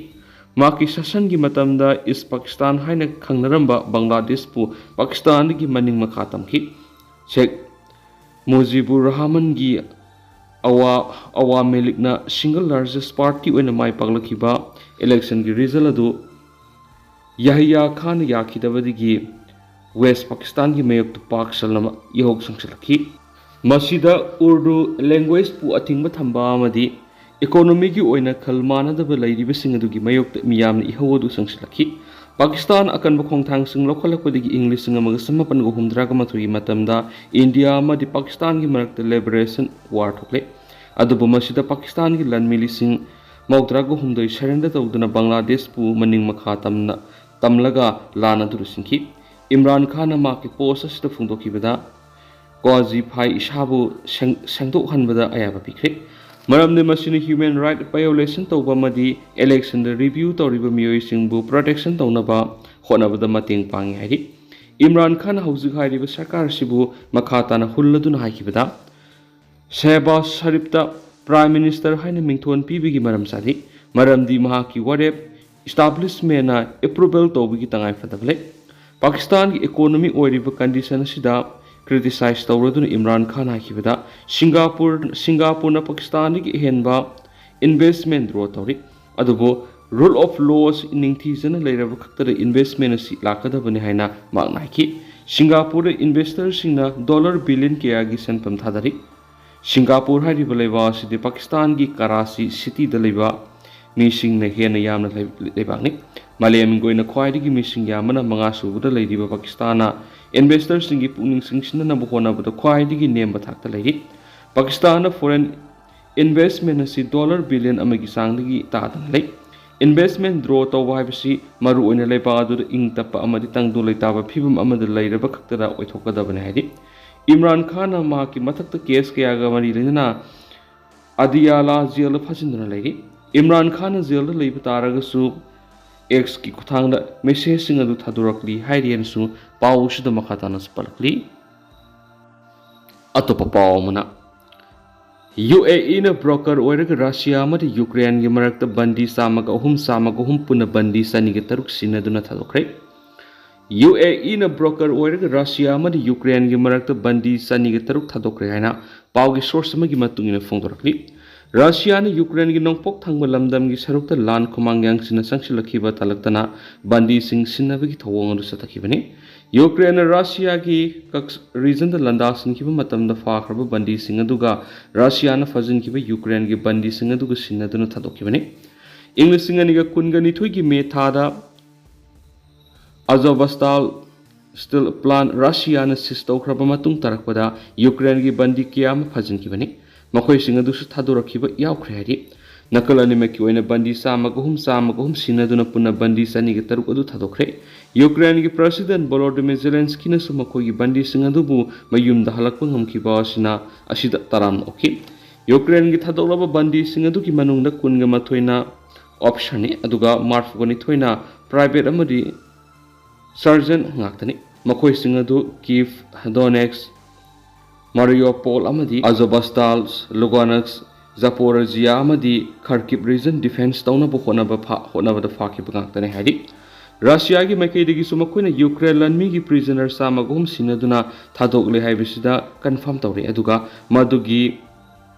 ꯃꯍꯥꯛꯀꯤ ꯁꯥꯁꯟꯒꯤ ꯃꯇꯝꯗ ꯏꯁ ꯄꯥꯀꯤꯁꯇꯥꯟ ꯍꯥꯏꯅ ꯈꯪꯅꯔꯝꯕ ꯕꯪꯒ꯭ꯂꯥꯗꯦꯁꯄꯨ ꯄꯥꯀꯤꯁꯇꯥꯟꯗꯒꯤ ꯃꯅꯤꯡ ꯃꯈꯥ ꯇꯝꯈꯤ꯫ ꯁꯦꯈ ꯃꯨꯖꯤꯕꯨꯔ ꯔꯍꯃꯟꯒꯤ ꯑꯋꯥ ꯑꯋꯥꯃꯤ ꯂꯤꯒꯅ ꯁꯤꯡꯒꯜ ꯂꯥꯔꯖꯦꯁ ꯄꯥꯔꯇꯤ ꯑꯣꯏꯅ ꯃꯥꯏ ꯄꯥꯛꯂꯛꯈꯤꯕ ꯏꯂꯦꯛꯁꯟꯒꯤ ꯔꯤꯖꯜ ꯑꯗꯨ ꯌꯥꯍꯌꯥ ꯈꯥꯟꯅ ꯌꯥꯈꯤꯗꯕꯗꯒꯤ ꯋꯦꯁ ꯄꯥꯀꯤꯁꯇꯥꯟꯒꯤ ꯃꯥꯌꯣꯛꯇ ꯄꯥꯛ ꯁꯟꯅ ꯏꯍꯧ ꯁꯪꯁꯤꯜꯂꯛꯈꯤ꯫ ꯃꯁꯤꯗ ꯎꯔꯗꯨ ꯂꯦꯡꯒ꯭ꯋꯦꯖꯄꯨ ꯑꯊꯤꯡꯕ ꯊꯝꯕ ꯑꯃꯗꯤ ꯏꯀꯣꯅꯣꯃꯤꯒꯤ ꯑꯣꯏꯅ ꯈꯜ ꯃꯥꯟꯅꯗꯕ ꯂꯩꯔꯤꯕꯁꯤꯡ ꯑꯗꯨꯒꯤ ꯃꯥꯌꯣꯛꯇ ꯃꯤꯌꯥꯝꯅ ꯏꯍꯧ ꯑꯗꯨ ꯁꯪꯁꯤꯜꯂꯛꯈꯤ꯫ ꯄꯥꯀꯤꯁꯇꯥꯟ ꯑꯀꯟꯕ ꯈꯣꯡꯊꯥꯡꯁꯤꯡ ꯂꯧꯈꯠꯂꯛꯄꯗꯒꯤ ꯏꯪ ꯂꯤꯁꯤꯡ ꯑꯃꯒ ꯆꯃꯥꯄꯟꯒ ꯍꯨꯝꯗ꯭ꯔꯥꯒ ꯃꯥꯊꯣꯏꯒꯤ ꯃꯇꯝꯗ ꯏꯟꯗꯤꯌꯥ ꯑꯃꯗꯤ ꯄꯥꯀꯤꯁꯇꯥꯟꯒꯤ ꯃꯔꯛꯇ ꯂꯤꯕꯔꯦꯁꯟ ꯋꯥꯔ ꯊꯣꯛꯂꯦ꯫ ꯑꯗꯨꯕꯨ ꯃꯁꯤꯗ ꯄꯥꯀꯤꯁꯇꯥꯟꯒꯤ ꯂꯥꯟꯃꯤ ꯂꯤꯁꯤꯡ ꯃꯧꯗ꯭ꯔꯥꯒ ꯍꯨꯝꯗꯣꯏ ꯁꯔꯦꯟꯗꯔ ꯇꯧꯗꯨꯅ ꯕꯪꯒ꯭ꯂꯥꯗꯦꯁꯄꯨ ꯃꯅꯤꯡ ꯃꯈꯥ ꯇꯝꯅ ꯇꯝꯂꯒ ꯂꯥꯟ ꯑꯗꯨ ꯂꯣꯏꯁꯤꯟꯈꯤ꯫ ꯏꯝꯔꯥꯟ ꯈꯥꯟꯅ ꯃꯍꯥꯛꯀꯤ ꯄꯣꯁ ꯑꯁꯤꯗ ꯐꯣꯡꯗꯣꯛꯈꯤꯕꯗ, ꯀ꯭ꯋꯥꯖꯤꯐꯥꯏ ꯏꯁꯥꯕꯨ ꯁꯦꯡ-, ꯁꯦꯡꯗꯣꯛꯍꯟꯕꯗ ꯑꯌꯥꯕ ꯄꯤꯈ꯭ꯔꯦ꯫ ꯃꯔꯝꯗꯤ ꯃꯁꯤꯅ human right violation ꯇꯧꯕ ꯑꯃꯗꯤ election ꯗ review ꯇꯧꯔꯤꯕ ꯃꯤꯑꯣꯏꯁꯤꯡꯕꯨ protection ꯇꯧꯅꯕ ꯍꯣꯠꯅꯕꯗ ꯃꯇꯦꯡ ꯄꯥꯡꯏ ꯍꯥꯏꯔꯤ꯫ ꯏꯝꯔꯥꯟ ꯈꯥꯟꯅ ꯍꯧꯖꯤꯛ ꯍꯥꯏꯔꯤꯕ ꯁꯔꯀꯥꯔ ꯑꯁꯤꯕꯨ ꯃꯈꯥ ꯇꯥꯅ ꯍꯨꯜꯂꯗꯨꯅ ꯍꯥꯏꯈꯤꯕꯗ, ꯁꯦꯍꯕꯥꯖ ꯁꯔꯤꯐꯇ Prime Minister ꯍꯥꯏꯅ ꯃꯤꯡꯊꯣꯟ ꯄꯤꯕꯒꯤ ꯃꯔꯝ ꯆꯥꯗꯦ, ꯃꯔꯝꯗꯤ ꯃꯍꯥꯛꯀꯤ ꯋꯥꯔꯦꯞ establishment ꯅ approval ꯇꯧꯕꯒꯤ ꯇꯉꯥꯏ ꯐꯗꯕ ꯂꯩ꯫ ꯄꯥꯀꯤꯁꯇꯥꯟꯒꯤ economy ꯑꯣꯏꯔꯤꯕ condition ꯑꯁꯤꯗ criticize ꯇꯧꯔꯗꯨꯅ ꯏꯝꯔꯥꯟ ꯈꯥꯟ ꯍꯥꯏꯈꯤꯕꯗ, ꯁꯤꯡꯒꯥꯄꯨꯔ, ꯁꯤꯡꯒꯥꯄꯨꯔꯅ ꯄꯥꯀꯤꯁꯇꯥꯟꯗꯒꯤ ꯑꯍꯦꯟꯕ investment draw ꯇꯧꯔꯤ, ꯑꯗꯨꯕꯨ rule of law ꯑꯁꯤ ꯅꯤꯡꯊꯤꯖꯅ ꯂꯩꯔꯕ ꯈꯛꯇꯗ investment ꯑꯁꯤ ꯂꯥꯛꯀꯗꯕꯅꯤ ꯍꯥꯏꯅ ꯃꯍꯥꯛꯅ ꯍꯥꯏꯈꯤ꯫ ꯁꯤꯡꯒꯥꯄꯨꯔꯗ investor ꯁꯤꯡꯅ dollar billion ꯀꯌꯥꯒꯤ ꯁꯦꯟꯐꯝ ꯊꯥꯗꯔꯤ꯫ ꯁꯤꯡꯒꯥꯄꯨꯔ ꯍꯥꯏꯔꯤꯕ ꯂꯩꯕꯥꯛ ꯑꯁꯤꯗꯤ ꯄꯥꯀꯤꯁꯇꯥꯟꯒꯤ ꯀꯔꯥꯆꯤ city ꯗ ꯂꯩꯕ ꯃꯤꯁꯤꯡꯅ ꯍꯦꯟꯅ ꯌꯥꯝꯅ ꯂꯩ-, ꯂꯩꯕꯥꯛꯅꯤ꯫ ꯃꯥꯂꯦꯝꯒꯤ ꯑꯣꯏꯅ ꯈ꯭ꯋꯥꯏꯗꯒꯤ ꯃꯤꯁꯤꯡ ꯌꯥꯝꯕꯅ ꯃꯉꯥ ꯁꯨꯕꯗ ꯂꯩꯔꯤꯕ ꯄꯥꯀꯤꯁꯇꯥꯟꯅ investor ꯁꯤꯡꯒꯤ ꯄꯨꯛꯅꯤꯡ ꯆꯤꯡꯁꯤꯟꯅꯅꯕ ꯍꯣꯠꯅꯕꯗ ꯈ꯭ꯋꯥꯏꯗꯒꯤ ꯅꯦꯝꯕ ꯊꯥꯛꯇ ꯂꯩꯔꯤ꯫ ꯄꯥꯀꯤꯁꯇꯥꯟꯅ foreign investment ꯑꯁꯤ dollar billion ꯑꯃꯒꯤ ꯆꯥꯡꯗꯒꯤ ꯇꯥꯗꯅ ꯂꯩ꯫ Investment draw ꯇꯧꯕ ꯍꯥꯏꯕꯁꯤ ꯃꯔꯨꯑꯣꯏꯅ ꯂꯩꯕꯥꯛ ꯑꯗꯨꯗ ꯏꯪ ꯇꯞꯄ ꯑꯃꯗꯤ ꯇꯪꯗꯨ ꯂꯩꯇꯥꯕ ꯐꯤꯕꯝ ꯑꯃꯗ ꯂꯩꯔꯕ ꯈꯛꯇꯗ ꯑꯣꯏꯊꯣꯛꯀꯗꯕꯅꯤ ꯍꯥꯏꯔꯤ꯫ ꯏꯝꯔꯥꯟ ꯈꯥꯟꯅ ꯃꯍꯥꯛꯀꯤ ꯃꯊꯛꯇ case ꯀꯌꯥꯒ ꯃꯔꯤ ꯂꯩꯅꯅ ꯑꯗꯤꯌꯥꯂꯥ ꯖꯦꯜꯗ ꯐꯥꯖꯤꯟꯗꯨꯅ ꯂꯩꯔꯤ꯫ ꯏꯝꯔꯥꯟ ꯈꯥꯟꯅ ꯖꯦꯜꯗ ꯂꯩꯕ ꯇꯥꯔꯒꯁꯨ X ꯀꯤ ꯈꯨꯠꯊꯥꯡꯗ message ꯁꯤꯡ ꯑꯗꯨ ꯊꯥꯗꯣꯔꯛꯂꯤ ꯍꯥꯏꯔꯤ ꯍꯥꯏꯅꯁꯨ ꯄꯥꯎ ꯑꯁꯤꯗ ꯃꯈꯥ ꯇꯥꯅ ꯄꯜꯂꯛꯂꯤ꯫ ꯑꯇꯣꯞꯄ ꯄꯥꯎ ꯑꯃꯅ, UAE ꯅ broker ꯑꯣꯏꯔꯒ ꯔꯁꯤꯌꯥ ꯑꯃꯗꯤ ꯌꯨꯀ꯭ꯔꯦꯟꯒꯤ ꯃꯔꯛꯇ ꯕꯟꯗꯤ ꯆꯥꯝꯃꯒ ꯑꯍꯨꯝ, ꯆꯥꯝꯃꯒ ꯑꯍꯨꯝ ꯄꯨꯟꯅ ꯕꯟꯗꯤ ꯆꯅꯤꯒ ꯇꯔꯨꯛ ꯁꯤꯟꯅꯗꯨꯅ ꯊꯥꯗꯣꯛꯈ꯭ꯔꯦ꯫ UAE ꯅ broker ꯑꯣꯏꯔꯒ ꯔꯁꯤꯌꯥ ꯑꯃꯗꯤ ꯌꯨꯀ꯭ꯔꯦꯟꯒꯤ ꯃꯔꯛꯇ ꯕꯟꯗꯤ ꯆꯅꯤꯒ ꯇꯔꯨꯛ ꯊꯥꯗꯣꯛꯈ꯭ꯔꯦ ꯍꯥꯏꯅ ꯄꯥꯎꯒꯤ source ꯑꯃꯒꯤ ꯃꯇꯨꯡ ꯏꯟꯅ ꯐꯣꯡꯗꯣꯔꯛꯂꯤ꯫ ꯔꯁꯤꯌꯥꯅ ꯌꯨꯀ꯭ꯔꯦꯟꯒꯤ ꯅꯣꯡꯄꯣꯛ ꯊꯪꯕ ꯂꯝꯗꯝꯒꯤ ꯁꯔꯨꯛꯇ ꯂꯥꯟ ꯈꯨꯃꯥꯡ ꯌꯥꯡꯁꯤꯟꯅ ꯆꯪꯁꯤꯜꯂꯛꯈꯤꯕ ꯇꯥꯂꯛꯇꯅ ꯕꯟꯗꯤꯁꯤꯡ ꯁꯤꯟꯅꯕꯒꯤ ꯊꯧꯑꯣꯡ ꯑꯗꯨ ꯆꯠꯊꯈꯤꯕꯅꯤ꯫ ꯌꯨꯀ꯭ꯔꯦꯟꯅ ꯔꯁꯤꯌꯥꯒꯤ ꯀꯛꯁ region ꯗ ꯂꯥꯟꯗꯥꯁꯤꯟꯈꯤꯕ ꯃꯇꯝꯗ ꯐꯥꯈ꯭ꯔꯕ ꯕꯟꯗꯤꯁꯤꯡ ꯑꯗꯨꯒ ꯔꯁꯤꯌꯥꯅ ꯐꯥꯖꯤꯟꯈꯤꯕ ꯌꯨꯀ꯭ꯔꯦꯟꯒꯤ ꯕꯟꯗꯤꯁꯤꯡ ꯑꯗꯨꯒ ꯁꯤꯟꯅꯗꯨꯅ ꯊꯥꯗꯣꯛꯈꯤꯕꯅꯤ꯫ ꯏꯪ ꯂꯤꯁꯤꯡ ꯑꯅꯤꯒ ꯀꯨꯟꯒ ꯅꯤꯊꯣꯏꯒꯤ ꯃꯦ ꯊꯥꯗ Azovstal steel plant ꯔꯁꯤꯌꯥꯅ seize ꯇꯧꯈ꯭ꯔꯕ ꯃꯇꯨꯡ ꯇꯥꯔꯛꯄꯗ ꯌꯨꯀ꯭ꯔꯦꯟꯒꯤ ꯕꯟꯗꯤ ꯀꯌꯥ ꯑꯃ ꯐꯥꯖꯤꯟꯈꯤꯕꯅꯤ꯫ ꯃꯈꯣꯏꯁꯤꯡ ꯑꯗꯨꯁꯨ ꯊꯥꯗꯣꯔꯛꯈꯤꯕ ꯌꯥꯎꯈ꯭ꯔꯦ ꯍꯥꯏꯔꯤ꯫ ꯅꯥꯀꯜ ꯑꯅꯤꯃꯛꯀꯤ ꯑꯣꯏꯅ ꯕꯟꯗꯤ ꯆꯥꯝꯃꯒ ꯑꯍꯨꯝ, ꯆꯥꯝꯃꯒ ꯑꯍꯨꯝ ꯁꯤꯟꯅꯗꯨꯅ ꯄꯨꯟꯅ ꯕꯟꯗꯤ ꯆꯅꯤꯒ ꯇꯔꯨꯛ ꯑꯗꯨ ꯊꯥꯗꯣꯛꯈ꯭ꯔꯦ꯫ ꯌꯨꯀ꯭ꯔꯦꯟꯒꯤ President Volodymyr Zelenskyꯅꯁꯨ ꯃꯈꯣꯏꯒꯤ ꯕꯟꯗꯤꯁꯤꯡ ꯑꯗꯨꯕꯨ ꯃꯌꯨꯝꯗ ꯍꯜꯂꯛꯄ ꯉꯝꯈꯤꯕ ꯑꯁꯤꯅ, ꯑꯁꯤꯗ ꯇꯔꯥꯝꯅ ꯑꯣꯛꯈꯤ꯫ ꯌꯨꯀ꯭ꯔꯦꯟꯒꯤ ꯊꯥꯗꯣꯛꯂꯕ ꯕꯟꯗꯤꯁꯤꯡ ꯑꯗꯨꯒꯤ ꯃꯅꯨꯡꯗ ꯀꯨꯟꯒ ꯃꯥꯊꯣꯏꯅ officerꯅꯤ, ꯑꯗꯨꯒ ꯃꯔꯤꯐꯨꯒ ꯅꯤꯊꯣꯏꯅ private ꯑꯃꯗꯤ sergeant ꯉꯥꯛꯇꯅꯤ꯫ ꯃꯈꯣꯏꯁꯤꯡ ꯑꯗꯨ Kyiv, Donetsk, Mariupol ꯑꯃꯗꯤ Azovstal, Lugansk, Zaporizhzhia ꯑꯃꯗꯤ Kharkiv region defense ꯇꯧꯅꯕ ꯍꯣꯠꯅꯕ ꯐꯥ-, ꯍꯣꯠꯅꯕꯗ ꯐꯥꯈꯤꯕ ꯉꯥꯛꯇꯅꯤ ꯍꯥꯏꯔꯤ꯫ ꯔꯁꯤꯌꯥꯒꯤ ꯃꯥꯏꯀꯩꯗꯒꯤꯁꯨ ꯃꯈꯣꯏꯅ ꯌꯨꯀ꯭ꯔꯦꯟ ꯂꯥꯟꯃꯤꯒꯤ prisoner ꯆꯥꯝꯃꯒ ꯑꯍꯨꯝ ꯁꯤꯟꯅꯗꯨꯅ ꯊꯥꯗꯣꯛꯂꯦ ꯍꯥꯏꯕꯁꯤꯗ confirm ꯇꯧꯔꯦ, ꯑꯗꯨꯒ ꯃꯗꯨꯒꯤ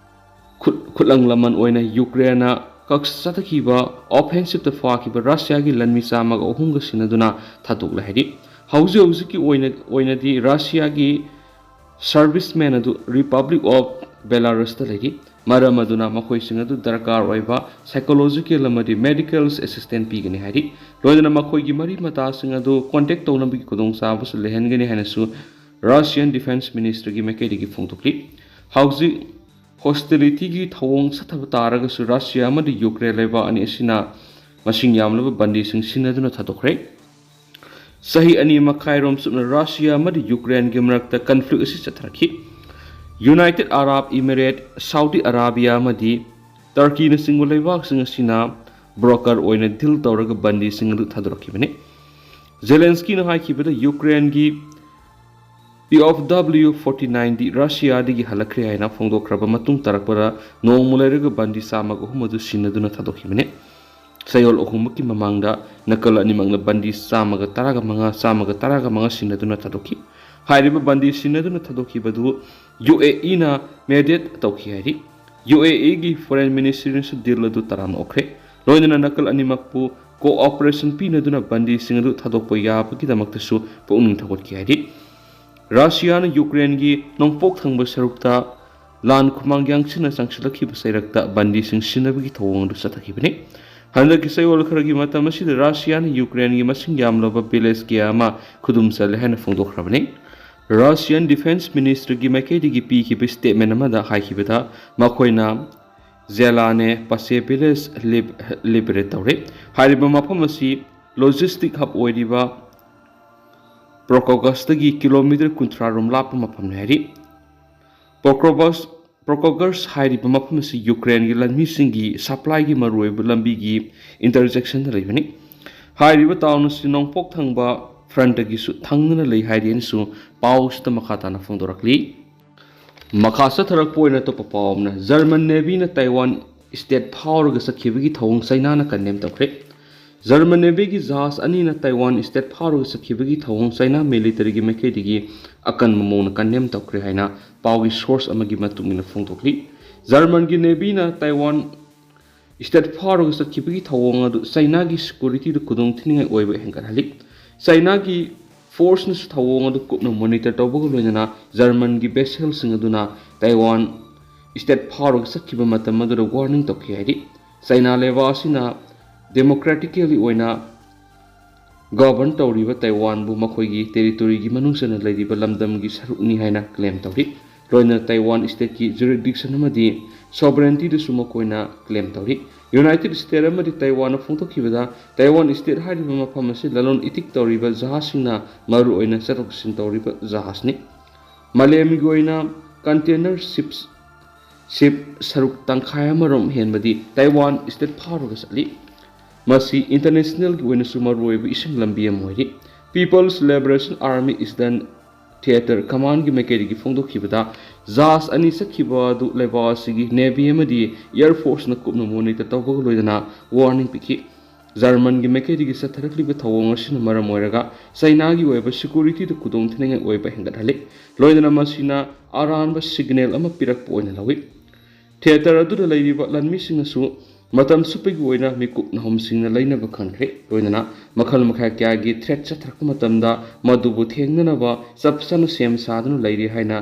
ꯈꯨꯠ-, ꯈꯨꯠꯂꯪ ꯂꯃꯟ ꯑꯣꯏꯅ ꯌꯨꯀ꯭ꯔꯦꯟꯅ ꯀꯛ-, ꯆꯠꯊꯈꯤꯕ offensiveꯇ ꯐꯥꯈꯤꯕ ꯔꯁꯤꯌꯥꯒꯤ ꯂꯥꯟꯃꯤ ꯆꯥꯝꯃꯒ ꯑꯍꯨꯝꯒ ꯁꯤꯟꯅꯗꯨꯅ ꯊꯥꯗꯣꯛꯂꯦ ꯍꯥꯏꯔꯤ꯫ ꯍꯧꯖꯤꯛ ꯍꯧꯖꯤꯛꯀꯤ ꯑꯣꯏꯅ, ꯑꯣꯏꯅꯗꯤ ꯔꯁꯤꯌꯥꯒꯤ servicemen ꯑꯗꯨ Republic of Belarusꯇ ꯂꯩꯔꯤ꯫ ꯃꯔꯝ ꯑꯗꯨꯅ ꯃꯈꯣꯏꯁꯤꯡ ꯑꯗꯨ ꯗꯔꯀꯥꯔ ꯑꯣꯏꯕ psychological ꯑꯃꯗꯤ medical assistance ꯄꯤꯒꯅꯤ ꯍꯥꯏꯔꯤ꯫ ꯂꯣꯏꯅꯅ ꯃꯈꯣꯏꯒꯤ ꯃꯔꯤ ꯃꯇꯥꯁꯤꯡ ꯑꯗꯨ contact ꯇꯧꯅꯕꯒꯤ ꯈꯨꯗꯣꯡꯆꯥꯕꯁꯨ ꯂꯩꯍꯟꯒꯅꯤ ꯍꯥꯏꯅꯁꯨ Russian Defense Ministryꯒꯤ ꯃꯥꯏꯀꯩꯗꯒꯤ ꯐꯣꯡꯗꯣꯛꯂꯤ꯫ ꯍꯧꯖꯤꯛ hostilityꯒꯤ ꯊꯧꯑꯣꯡ ꯆꯠꯊꯕ ꯇꯥꯔꯒꯁꯨ ꯔꯁꯤꯌꯥ ꯑꯃꯗꯤ ꯌꯨꯀ꯭ꯔꯦꯟ ꯂꯩꯕꯥꯛ ꯑꯅꯤ ꯑꯁꯤꯅ ꯃꯁꯤꯡ ꯌꯥꯝꯂꯕ ꯕꯟꯗꯤꯁꯤꯡ ꯁꯤꯟꯅꯗꯨꯅ ꯊꯥꯗꯣꯛꯈ꯭ꯔꯦ꯫ ꯆꯍꯤ ꯑꯅꯤ ꯃꯈꯥꯏꯔꯣꯝ ꯆꯨꯞꯅ ꯔꯁꯤꯌꯥ ꯑꯃꯗꯤ ꯌꯨꯀ꯭ꯔꯦꯟꯒꯤ ꯃꯔꯛꯇ conflict ꯑꯁꯤ ꯆꯠꯊꯔꯛꯈꯤ꯫ United Arab Emirates, Saudi Arabia ꯑꯃꯗꯤ ꯇꯔꯀꯤꯅꯆꯤꯡꯕ ꯂꯩꯕꯥꯛꯁꯤꯡ ꯑꯁꯤꯅ broker ꯑꯣꯏꯅ deal ꯇꯧꯔꯒ ꯕꯟꯗꯤꯁꯤꯡ ꯑꯗꯨ ꯊꯥꯗꯣꯔꯛꯈꯤꯕꯅꯤ꯫ ꯖꯦꯂꯦꯟꯁꯀꯤꯅ ꯍꯥꯏꯈꯤꯕꯗ ꯌꯨꯀ꯭ꯔꯦꯟꯒꯤ P O W forty nineꯗꯤ ꯔꯁꯤꯌꯥꯗꯒꯤ ꯍꯜꯂꯛꯈ꯭ꯔꯦ ꯍꯥꯏꯅ ꯐꯣꯡꯗꯣꯛꯈ꯭ꯔꯕ ꯃꯇꯨꯡ ꯇꯥꯔꯛꯄꯗ ꯅꯣꯡꯃ ꯂꯩꯔꯒ ꯕꯟꯗꯤ ꯆꯥꯝꯃꯒ ꯑꯍꯨꯝ ꯑꯗꯨ ꯁꯤꯟꯅꯗꯨꯅ ꯊꯥꯗꯣꯛꯈꯤꯕꯅꯤ꯫ ꯆꯌꯣꯜ ꯑꯍꯨꯝꯃꯨꯛꯀꯤ ꯃꯃꯥꯡꯗ ꯅꯥꯀꯜ ꯑꯅꯤꯃꯛꯅ ꯕꯟꯗꯤ ꯆꯥꯝꯃꯒ ꯇꯔꯥꯒ ꯃꯉꯥ, ꯆꯥꯝꯃꯒ ꯇꯔꯥꯒ ꯃꯉꯥ ꯁꯤꯟꯅꯗꯨꯅ ꯊꯥꯗꯣꯛꯈꯤ꯫ ꯍꯥꯏꯔꯤꯕ ꯕꯟꯗꯤ ꯁꯤꯟꯅꯗꯨꯅ ꯊꯥꯗꯣꯛꯈꯤꯕꯗꯨ UAEꯅ mediate ꯇꯧꯈꯤ ꯍꯥꯏꯔꯤ꯫ UAEꯒꯤ Foreign Ministryꯅꯁꯨ deal ꯑꯗꯨ ꯇꯔꯥꯝꯅ ꯑꯣꯛꯈ꯭ꯔꯦ꯫ ꯂꯣꯏꯅꯅ ꯅꯥꯀꯜ ꯑꯅꯤꯃꯛꯄꯨ cooperation ꯄꯤꯅꯗꯨꯅ ꯕꯟꯗꯤꯁꯤꯡ ꯑꯗꯨ ꯊꯥꯗꯣꯛꯄ ꯌꯥꯕꯒꯤꯗꯃꯛꯇꯁꯨ ꯄꯨꯛꯅꯤꯡ ꯊꯧꯒꯠꯈꯤ ꯍꯥꯏꯔꯤ꯫ ꯔꯁꯤꯌꯥꯅ ꯌꯨꯀ꯭ꯔꯦꯟꯒꯤ ꯅꯣꯡꯄꯣꯛ ꯊꯪꯕ ꯁꯔꯨꯛꯇ ꯂꯥꯟ ꯈꯨꯃꯥꯡ ꯌꯥꯡꯁꯤꯟꯅ ꯆꯪꯁꯤꯜꯂꯛꯈꯤꯕ ꯆꯩꯔꯛꯇ ꯕꯟꯗꯤꯁꯤꯡ ꯁꯤꯟꯅꯕꯒꯤ ꯊꯧꯑꯣꯡ ꯑꯗꯨ ꯆꯠꯊꯈꯤꯕꯅꯤ꯫ ꯍꯟꯗꯛꯀꯤ ꯆꯌꯣꯜ ꯈꯔꯒꯤ ꯃꯇꯝ ꯑꯁꯤꯗ ꯔꯁꯤꯌꯥꯅ ꯌꯨꯀ꯭ꯔꯦꯟꯒꯤ ꯃꯁꯤꯡ ꯌꯥꯝꯂꯕ village ꯀꯌꯥ ꯑꯃ ꯈꯨꯗꯨꯝ ꯆꯜꯂꯦ ꯍꯥꯏꯅ ꯐꯣꯡꯗꯣꯛꯈ꯭ꯔꯕꯅꯤ꯫ Russian Defense Ministryꯒꯤ ꯃꯥꯏꯀꯩꯗꯒꯤ ꯄꯤꯈꯤꯕ statement ꯑꯃꯗ ꯍꯥꯏꯈꯤꯕꯗ, ꯃꯈꯣꯏꯅ ꯖꯦꯂꯥꯅꯦ ꯄꯥꯁꯦ ꯚꯤꯂꯦꯖ ꯂꯤꯕꯔꯦꯠ ꯇꯧꯔꯦ꯫ ꯍꯥꯏꯔꯤꯕ ꯃꯐꯝ ꯑꯁꯤ ꯂꯣꯖꯤꯁꯇꯤꯛ ꯍꯕ ꯑꯣꯏꯔꯤꯕ ꯄ꯭ꯔꯣꯀꯣꯒꯁꯇꯒꯤ ꯀꯤꯂꯣꯃꯤꯇꯔ ꯀꯨꯟꯊ꯭ꯔꯥ ꯔꯣꯝ ꯂꯥꯞꯄ ꯃꯐꯝꯅꯤ ꯍꯥꯏꯔꯤ꯫ ꯄ꯭ꯔꯣꯀꯣꯒꯁ ꯄ꯭ꯔꯣꯀꯣꯒꯁ ꯍꯥꯏꯔꯤꯕ ꯃꯐꯝ ꯑꯁꯤ ꯌꯨꯀ꯭ꯔꯦꯟꯒꯤ ꯂꯟꯃꯤꯁꯤꯡꯒꯤ ꯁꯄ꯭ꯂꯥꯏꯒꯤ ꯃꯔꯨꯑꯣꯏꯕ ꯂꯝꯕꯤꯒꯤ ꯏꯟꯇꯔꯖꯦꯛꯁꯟꯗ ꯂꯩꯕꯅꯤ꯫ ꯍꯥꯏꯔꯤꯕ ꯇꯥꯎꯟ ꯑꯁꯤ ꯅꯣꯡꯄꯣꯛ ꯊꯪꯕ ꯐ꯭ꯔꯟꯇꯒꯤꯁꯨ ꯊꯪꯅꯅ ꯂꯩ ꯍꯥꯏꯔꯤ ꯍꯥꯏꯅꯁꯨ ꯄꯥꯎꯁꯤꯗ ꯃꯈꯥ ꯇꯥꯅ ꯐꯣꯡꯗꯣꯔꯛꯂꯤ꯫ ꯃꯈꯥ ꯆꯠꯊꯔꯛꯄ ꯑꯣꯏꯅ ꯑꯇꯣꯞꯄ ꯄꯥꯎ ꯑꯃꯅ, ꯖꯔꯃꯟ ꯅꯦꯚꯤꯅ ꯇꯥꯏꯋꯥꯟ ꯁ꯭ꯇꯦꯠ ꯐꯥꯎꯔꯒ ꯆꯠꯈꯤꯕꯒꯤ ꯊꯧꯑꯣꯡ ꯆꯩꯅꯥꯅ ꯀꯟꯗꯦꯝ ꯇꯧꯈ꯭ꯔꯦ꯫ ꯖꯔꯃꯟ ꯅꯦꯚꯤꯒꯤ ꯖꯍꯥꯖ ꯑꯅꯤꯅ ꯇꯥꯏꯋꯥꯟ ꯁ꯭ꯇꯦꯠ ꯐꯥꯎꯔꯒ ꯆꯠꯈꯤꯕꯒꯤ ꯊꯧꯑꯣꯡ ꯆꯩꯅꯥ ꯃꯤꯂꯤꯇꯔꯤꯒꯤ ꯃꯥꯏꯀꯩꯗꯒꯤ ꯑꯀꯟꯕ ꯃꯑꯣꯡꯗ ꯀꯟꯗꯦꯝ ꯇꯧꯈ꯭ꯔꯦ ꯍꯥꯏꯅ ꯄꯥꯎꯒꯤ ꯁꯣꯔꯁ ꯑꯃꯒꯤ ꯃꯇꯨꯡ ꯏꯟꯅ ꯐꯣꯡꯗꯣꯛꯂꯤ꯫ ꯖꯔꯃꯟꯒꯤ ꯅꯦꯚꯤꯅ ꯇꯥꯏꯋꯥꯟ ꯁ꯭ꯇꯦꯠ ꯐꯥꯎꯔꯒ ꯆꯠꯈꯤꯕꯒꯤ ꯊꯧꯑꯣꯡ ꯑꯗꯨ ꯆꯩꯅꯥꯒꯤ ꯁꯦꯀ꯭ꯌꯨꯔꯤꯇꯤꯗ ꯈꯨꯗꯣꯡ ꯊꯤꯅꯤꯡꯉꯥꯏ ꯑꯣꯏꯕ ꯍꯦꯟꯒꯠꯍꯜꯂꯤ꯫ ꯆꯩꯅꯥꯒꯤ ꯐꯣꯔꯁꯅꯁꯨ ꯊꯧꯑꯣꯡ ꯑꯗꯨ ꯀꯨꯞꯅ ꯃꯣꯅꯤꯇꯔ ꯇꯧꯕꯒ ꯂꯣꯏꯅꯅ ꯖꯔꯃꯟꯒꯤ ꯚꯦꯁꯦꯜꯁꯤꯡ ꯑꯗꯨꯅ ꯇꯥꯏꯋꯥꯟ ꯁ꯭ꯇꯦꯠ ꯐꯥꯎꯔꯒ ꯆꯠꯈꯤꯕ ꯃꯇꯝ ꯑꯗꯨꯗ ꯋꯥꯔꯅꯤꯡ ꯇꯧꯈꯤ ꯍꯥꯏꯔꯤ꯫ ꯆꯩꯅꯥ ꯂꯩꯕꯥꯛ ꯑꯁꯤꯅ ꯗꯦꯃꯣꯀ꯭ꯔꯦꯇꯤꯀꯦꯜꯂꯤ ꯑꯣꯏꯅ ꯒꯕꯔꯟ ꯇꯧꯔꯤꯕ ꯇꯥꯏꯋꯥꯟꯕꯨ ꯃꯈꯣꯏꯒꯤ ꯇꯦꯔꯤꯇꯣꯔꯤꯒꯤ ꯃꯅꯨꯡ ꯆꯟꯅ ꯂꯩꯔꯤꯕ ꯂꯝꯗꯝꯒꯤ ꯁꯔꯨꯛꯅꯤ ꯍꯥꯏꯅ ꯀ꯭ꯂꯦꯝ ꯇꯧꯔꯤ꯫ ꯂꯣꯏꯅꯅ ꯇꯥꯏꯋꯥꯟ ꯁ꯭ꯇꯦꯠꯀꯤ ꯖꯨꯔꯤꯗꯤꯛꯁꯟ ꯑꯃꯗꯤ ꯁꯣꯚꯔꯦꯟꯇꯤꯗꯁꯨ ꯃꯈꯣꯏꯅ ꯀ꯭ꯂꯦꯝ ꯇꯧꯔꯤ꯫ ꯌꯨꯅꯥꯏꯇꯦꯗ ꯁ꯭ꯇꯦꯠ ꯑꯃꯗꯤ ꯇꯥꯏꯋꯥꯟꯅ ꯐꯣꯡꯗꯣꯛꯈꯤꯕꯗ, ꯇꯥꯏꯋꯥꯟ ꯁ꯭ꯇꯦꯠ ꯍꯥꯏꯔꯤꯕ ꯃꯐꯝ ꯑꯁꯤ ꯂꯂꯣꯟ ꯏꯇꯤꯛ ꯇꯧꯔꯤꯕ ꯖꯍꯥꯖꯁꯤꯡꯅ ꯃꯔꯨꯑꯣꯏꯅ ꯆꯠꯊꯣꯛ ꯆꯠꯁꯤꯟ ꯇꯧꯔꯤꯕ ꯖꯍꯥꯖꯅꯤ꯫ ꯃꯥꯂꯦꯝꯒꯤ ꯑꯣꯏꯅ ꯀꯟꯇꯦꯅꯔ ꯁꯤꯞꯁ ꯁꯤꯞ ꯁꯔꯨꯛ ꯇꯪꯈꯥꯏ ꯑꯃꯔꯣꯝ ꯍꯦꯟꯕꯗꯤ ꯇꯥꯏꯋꯥꯟ ꯁ꯭ꯇꯦꯠ ꯐꯥꯎꯔꯒ ꯆꯠꯂꯤ꯫ ꯃꯁꯤ ꯏꯟꯇꯔꯅꯦꯁꯅꯦꯜꯒꯤ ꯑꯣꯏꯅꯁꯨ ꯃꯔꯨꯑꯣꯏꯕ ꯏꯁꯤꯡ ꯂꯝꯕꯤ ꯑꯃ ꯑꯣꯏꯔꯤ꯫ People's Liberation Army Eastern Theater Commandꯒꯤ ꯃꯥꯏꯀꯩꯗꯒꯤ ꯐꯣꯡꯗꯣꯛꯈꯤꯕꯗ, ꯖꯍꯥꯖ ꯑꯅꯤ ꯆꯠꯈꯤꯕ ꯑꯗꯨ ꯂꯩꯕꯥꯛ ꯑꯁꯤꯒꯤ ꯅꯦꯚꯤ ꯑꯃꯗꯤ ꯑꯦꯌꯔ ꯐꯣꯔꯁꯅ ꯀꯨꯞꯅ ꯃꯣꯅꯤꯇꯔ ꯇꯧꯕꯒ ꯂꯣꯏꯅꯅ ꯋꯥꯔꯅꯤꯡ ꯄꯤꯈꯤ꯫ ꯖꯔꯃꯟꯒꯤ ꯃꯥꯏꯀꯩꯗꯒꯤ ꯆꯠꯊꯔꯛꯂꯤꯕ ꯊꯧꯑꯣꯡ ꯑꯁꯤꯅ ꯃꯔꯝ ꯑꯣꯏꯔꯒ ꯆꯩꯅꯥꯒꯤ ꯑꯣꯏꯕ ꯁꯦꯀ꯭ꯌꯨꯔꯤꯇꯤꯗ ꯈꯨꯗꯣꯡꯊꯤꯅꯤꯡꯉꯥꯏ ꯑꯣꯏꯕ ꯍꯦꯟꯒꯠꯍꯜꯂꯤ꯫ ꯂꯣꯏꯅꯅ ꯃꯁꯤꯅ ꯑꯔꯥꯟꯕ ꯁꯤꯒꯅꯦꯜ ꯑꯃ ꯄꯤꯔꯛꯄ ꯑꯣꯏꯅ ꯂꯧꯏ꯫ ꯊꯤꯌꯦꯇꯔ ꯑꯗꯨꯗ ꯂꯩꯔꯤꯕ ꯂꯥꯟꯃꯤꯁꯤꯡꯅꯁꯨ ꯃꯇꯝ ꯆꯨꯞꯄꯒꯤ ꯑꯣꯏꯅ ꯃꯤꯀꯨꯞ ꯅꯥꯍꯨꯝꯁꯤꯡꯅ ꯂꯩꯅꯕ ꯈꯟꯈ꯭ꯔꯦ꯫ ꯂꯣꯏꯅꯅ ꯃꯈꯜ ꯃꯈꯥ ꯀꯌꯥꯒꯤ ꯊ꯭ꯔꯦꯠ ꯆꯠꯊꯔꯛꯄ ꯃꯇꯝꯗ ꯃꯗꯨꯕꯨ ꯊꯦꯡꯅꯅꯕ ꯆꯞ ꯆꯥꯅ ꯁꯦꯝ ꯁꯥꯗꯨꯅ ꯂꯩꯔꯤ ꯍꯥꯏꯅ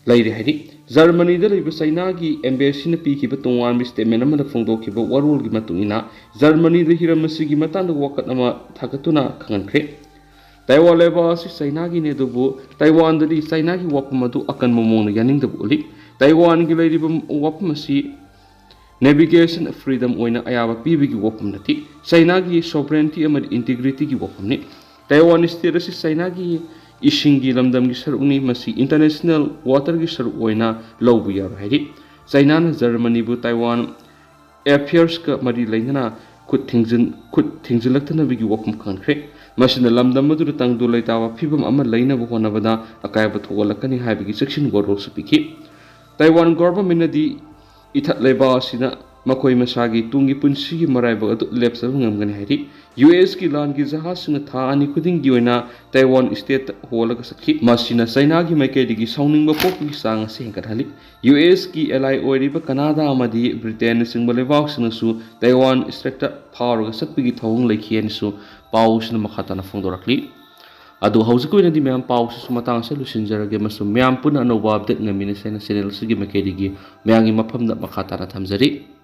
ꯂꯩꯔꯦ ꯍꯥꯏꯔꯤ꯫ ꯖꯔꯃꯅꯤꯗ ꯂꯩꯕ ꯆꯩꯅꯥꯒꯤ ꯑꯦꯝꯕꯦꯁꯤꯅ ꯄꯤꯈꯤꯕ ꯇꯣꯉꯥꯟꯕ ꯁ꯭ꯇꯦꯠꯃꯦꯟ ꯑꯃꯗ ꯐꯣꯡꯗꯣꯛꯈꯤꯕ ꯋꯥꯔꯣꯜꯒꯤ ꯃꯇꯨꯡ ꯏꯟꯅ, ꯖꯔꯃꯅꯤꯗ ꯍꯤꯔꯝ ꯑꯁꯤꯒꯤ ꯃꯇꯥꯡꯗ ꯋꯥꯀꯠ ꯑꯃ ꯊꯥꯒꯠꯇꯨꯅ ꯈꯪꯍꯟꯈ꯭ꯔꯦ꯫ ꯇꯥꯏꯋꯥꯟ ꯂꯩꯕꯥꯛ ꯑꯁꯤ ꯆꯩꯅꯥꯒꯤꯅꯤ, ꯑꯗꯨꯕꯨ ꯇꯥꯏꯋꯥꯟꯗꯗꯤ ꯆꯩꯅꯥꯒꯤ ꯋꯥꯐꯝ ꯑꯗꯨ ꯑꯀꯟꯕ ꯃꯑꯣꯡꯗ ꯌꯥꯅꯤꯡꯗꯕ ꯎꯠꯂꯤ꯫ ꯇꯥꯏꯋꯥꯟꯒꯤ ꯂꯩꯔꯤꯕ ꯋꯥꯐꯝ ꯑꯁꯤ Navigation freedom ꯑꯣꯏꯅ ꯑꯌꯥꯕ ꯄꯤꯕꯒꯤ ꯋꯥꯐꯝ ꯅꯠꯇꯦ꯫ ꯆꯥꯏꯅꯥꯒꯤ sovereignty ꯑꯃꯗꯤ integrityꯒꯤ ꯋꯥꯐꯝꯅꯤ꯫ ꯇꯥꯏꯋꯥꯟ state ꯑꯁꯤ ꯆꯥꯏꯅꯥꯒꯤ ꯏꯁꯤꯡꯒꯤ ꯂꯝꯗꯝꯒꯤ ꯁꯔꯨꯛꯅꯤ꯫ ꯃꯁꯤ international waterꯒꯤ ꯁꯔꯨꯛ ꯑꯣꯏꯅ ꯂꯧꯕ ꯌꯥꯔꯣꯏ ꯍꯥꯏꯔꯤ꯫ ꯆꯥꯏꯅꯥꯅ ꯖꯔꯃꯅꯤꯕꯨ ꯇꯥꯏꯋꯥꯟ affairsꯀ ꯃꯔꯤ ꯂꯩꯅꯅ ꯈꯨꯠ ꯊꯤꯡꯖꯤꯟ-, ꯈꯨꯠ ꯊꯤꯡꯖꯤꯜꯂꯛꯇꯅꯕꯒꯤ ꯋꯥꯐꯝ ꯈꯪꯍꯟꯈ꯭ꯔꯦ꯫ ꯃꯁꯤꯅ ꯂꯝꯗꯝ ꯑꯗꯨꯗ ꯇꯪꯗꯨ ꯂꯩꯇꯥꯕ ꯐꯤꯕꯝ ꯑꯃ ꯂꯩꯅꯕ ꯍꯣꯠꯅꯕꯗ ꯑꯀꯥꯏꯕ ꯊꯣꯛꯍꯜꯂꯛꯀꯅꯤ ꯍꯥꯏꯕꯒꯤ ꯆꯦꯛꯁꯤꯟ ꯋꯥꯔꯣꯜꯁꯨ ꯄꯤꯈꯤ꯫ ꯇꯥꯏꯋꯥꯟ governmentꯅꯗꯤ ꯏꯊꯠ ꯂꯩꯕꯥꯛ ꯑꯁꯤꯅ ꯃꯈꯣꯏ ꯃꯁꯥꯒꯤ ꯇꯨꯡꯒꯤ ꯄꯨꯟꯁꯤꯒꯤ ꯃꯔꯥꯏꯕꯛ ꯑꯗꯨ ꯂꯦꯞꯆꯕ ꯉꯝꯒꯅꯤ ꯍꯥꯏꯔꯤ꯫ USꯀꯤ ꯂꯥꯟꯒꯤ ꯖꯍꯥꯖꯁꯤꯡꯅ ꯊꯥ ꯑꯅꯤ ꯈꯨꯗꯤꯡꯒꯤ ꯑꯣꯏꯅ ꯇꯥꯏꯋꯥꯟ stateꯇ ꯍꯣꯜꯂꯒ ꯆꯠꯈꯤ꯫ ꯃꯁꯤꯅ ꯆꯥꯏꯅꯥꯒꯤ ꯃꯥꯏꯀꯩꯗꯒꯤ ꯁꯥꯎꯅꯤꯡꯕ ꯄꯣꯛꯄꯒꯤ ꯆꯥꯡ ꯑꯁꯤ ꯍꯦꯟꯒꯠꯍꯜꯂꯤ꯫ USꯀꯤ ally ꯑꯣꯏꯔꯤꯕ ꯀꯅꯥꯗꯥ ꯑꯃꯗꯤ ꯕ꯭ꯔꯤꯇꯦꯟꯅꯆꯤꯡꯕ ꯂꯩꯕꯥꯛꯁꯤꯡꯅꯁꯨ ꯇꯥꯏꯋꯥꯟ straitꯇ ꯐꯥꯎꯔꯒ ꯆꯠꯄꯒꯤ ꯊꯧꯑꯣꯡ ꯂꯩꯈꯤ ꯍꯥꯏꯅꯁꯨ ꯄꯥꯎꯁꯤꯅ ꯃꯈꯥ ꯇꯥꯅ ꯐꯣꯡꯗꯣꯔꯛꯂꯤ꯫ ꯑꯗꯨ ꯍꯧꯖꯤꯛꯀꯤ ꯑꯣꯏꯅꯗꯤ ꯃꯌꯥꯝ ꯄꯥꯎꯁꯤꯁꯨ ꯃꯇꯥꯡ ꯑꯁꯤꯗ ꯂꯣꯏꯁꯤꯟꯖꯔꯒꯦ, ꯑꯃꯁꯨꯡ ꯃꯌꯥꯝ ꯄꯨꯟꯅ ꯑꯅꯧꯕ update ꯉꯝꯃꯤꯟꯅꯁꯦ ꯍꯥꯏꯅ channel ꯑꯁꯤꯒꯤ ꯃꯥꯏꯀꯩꯗꯒꯤ ꯃꯌꯥꯝꯒꯤ ꯃꯐꯝꯗ ꯃꯈꯥ ꯇꯥꯅ ꯊꯝꯖꯔꯤ꯫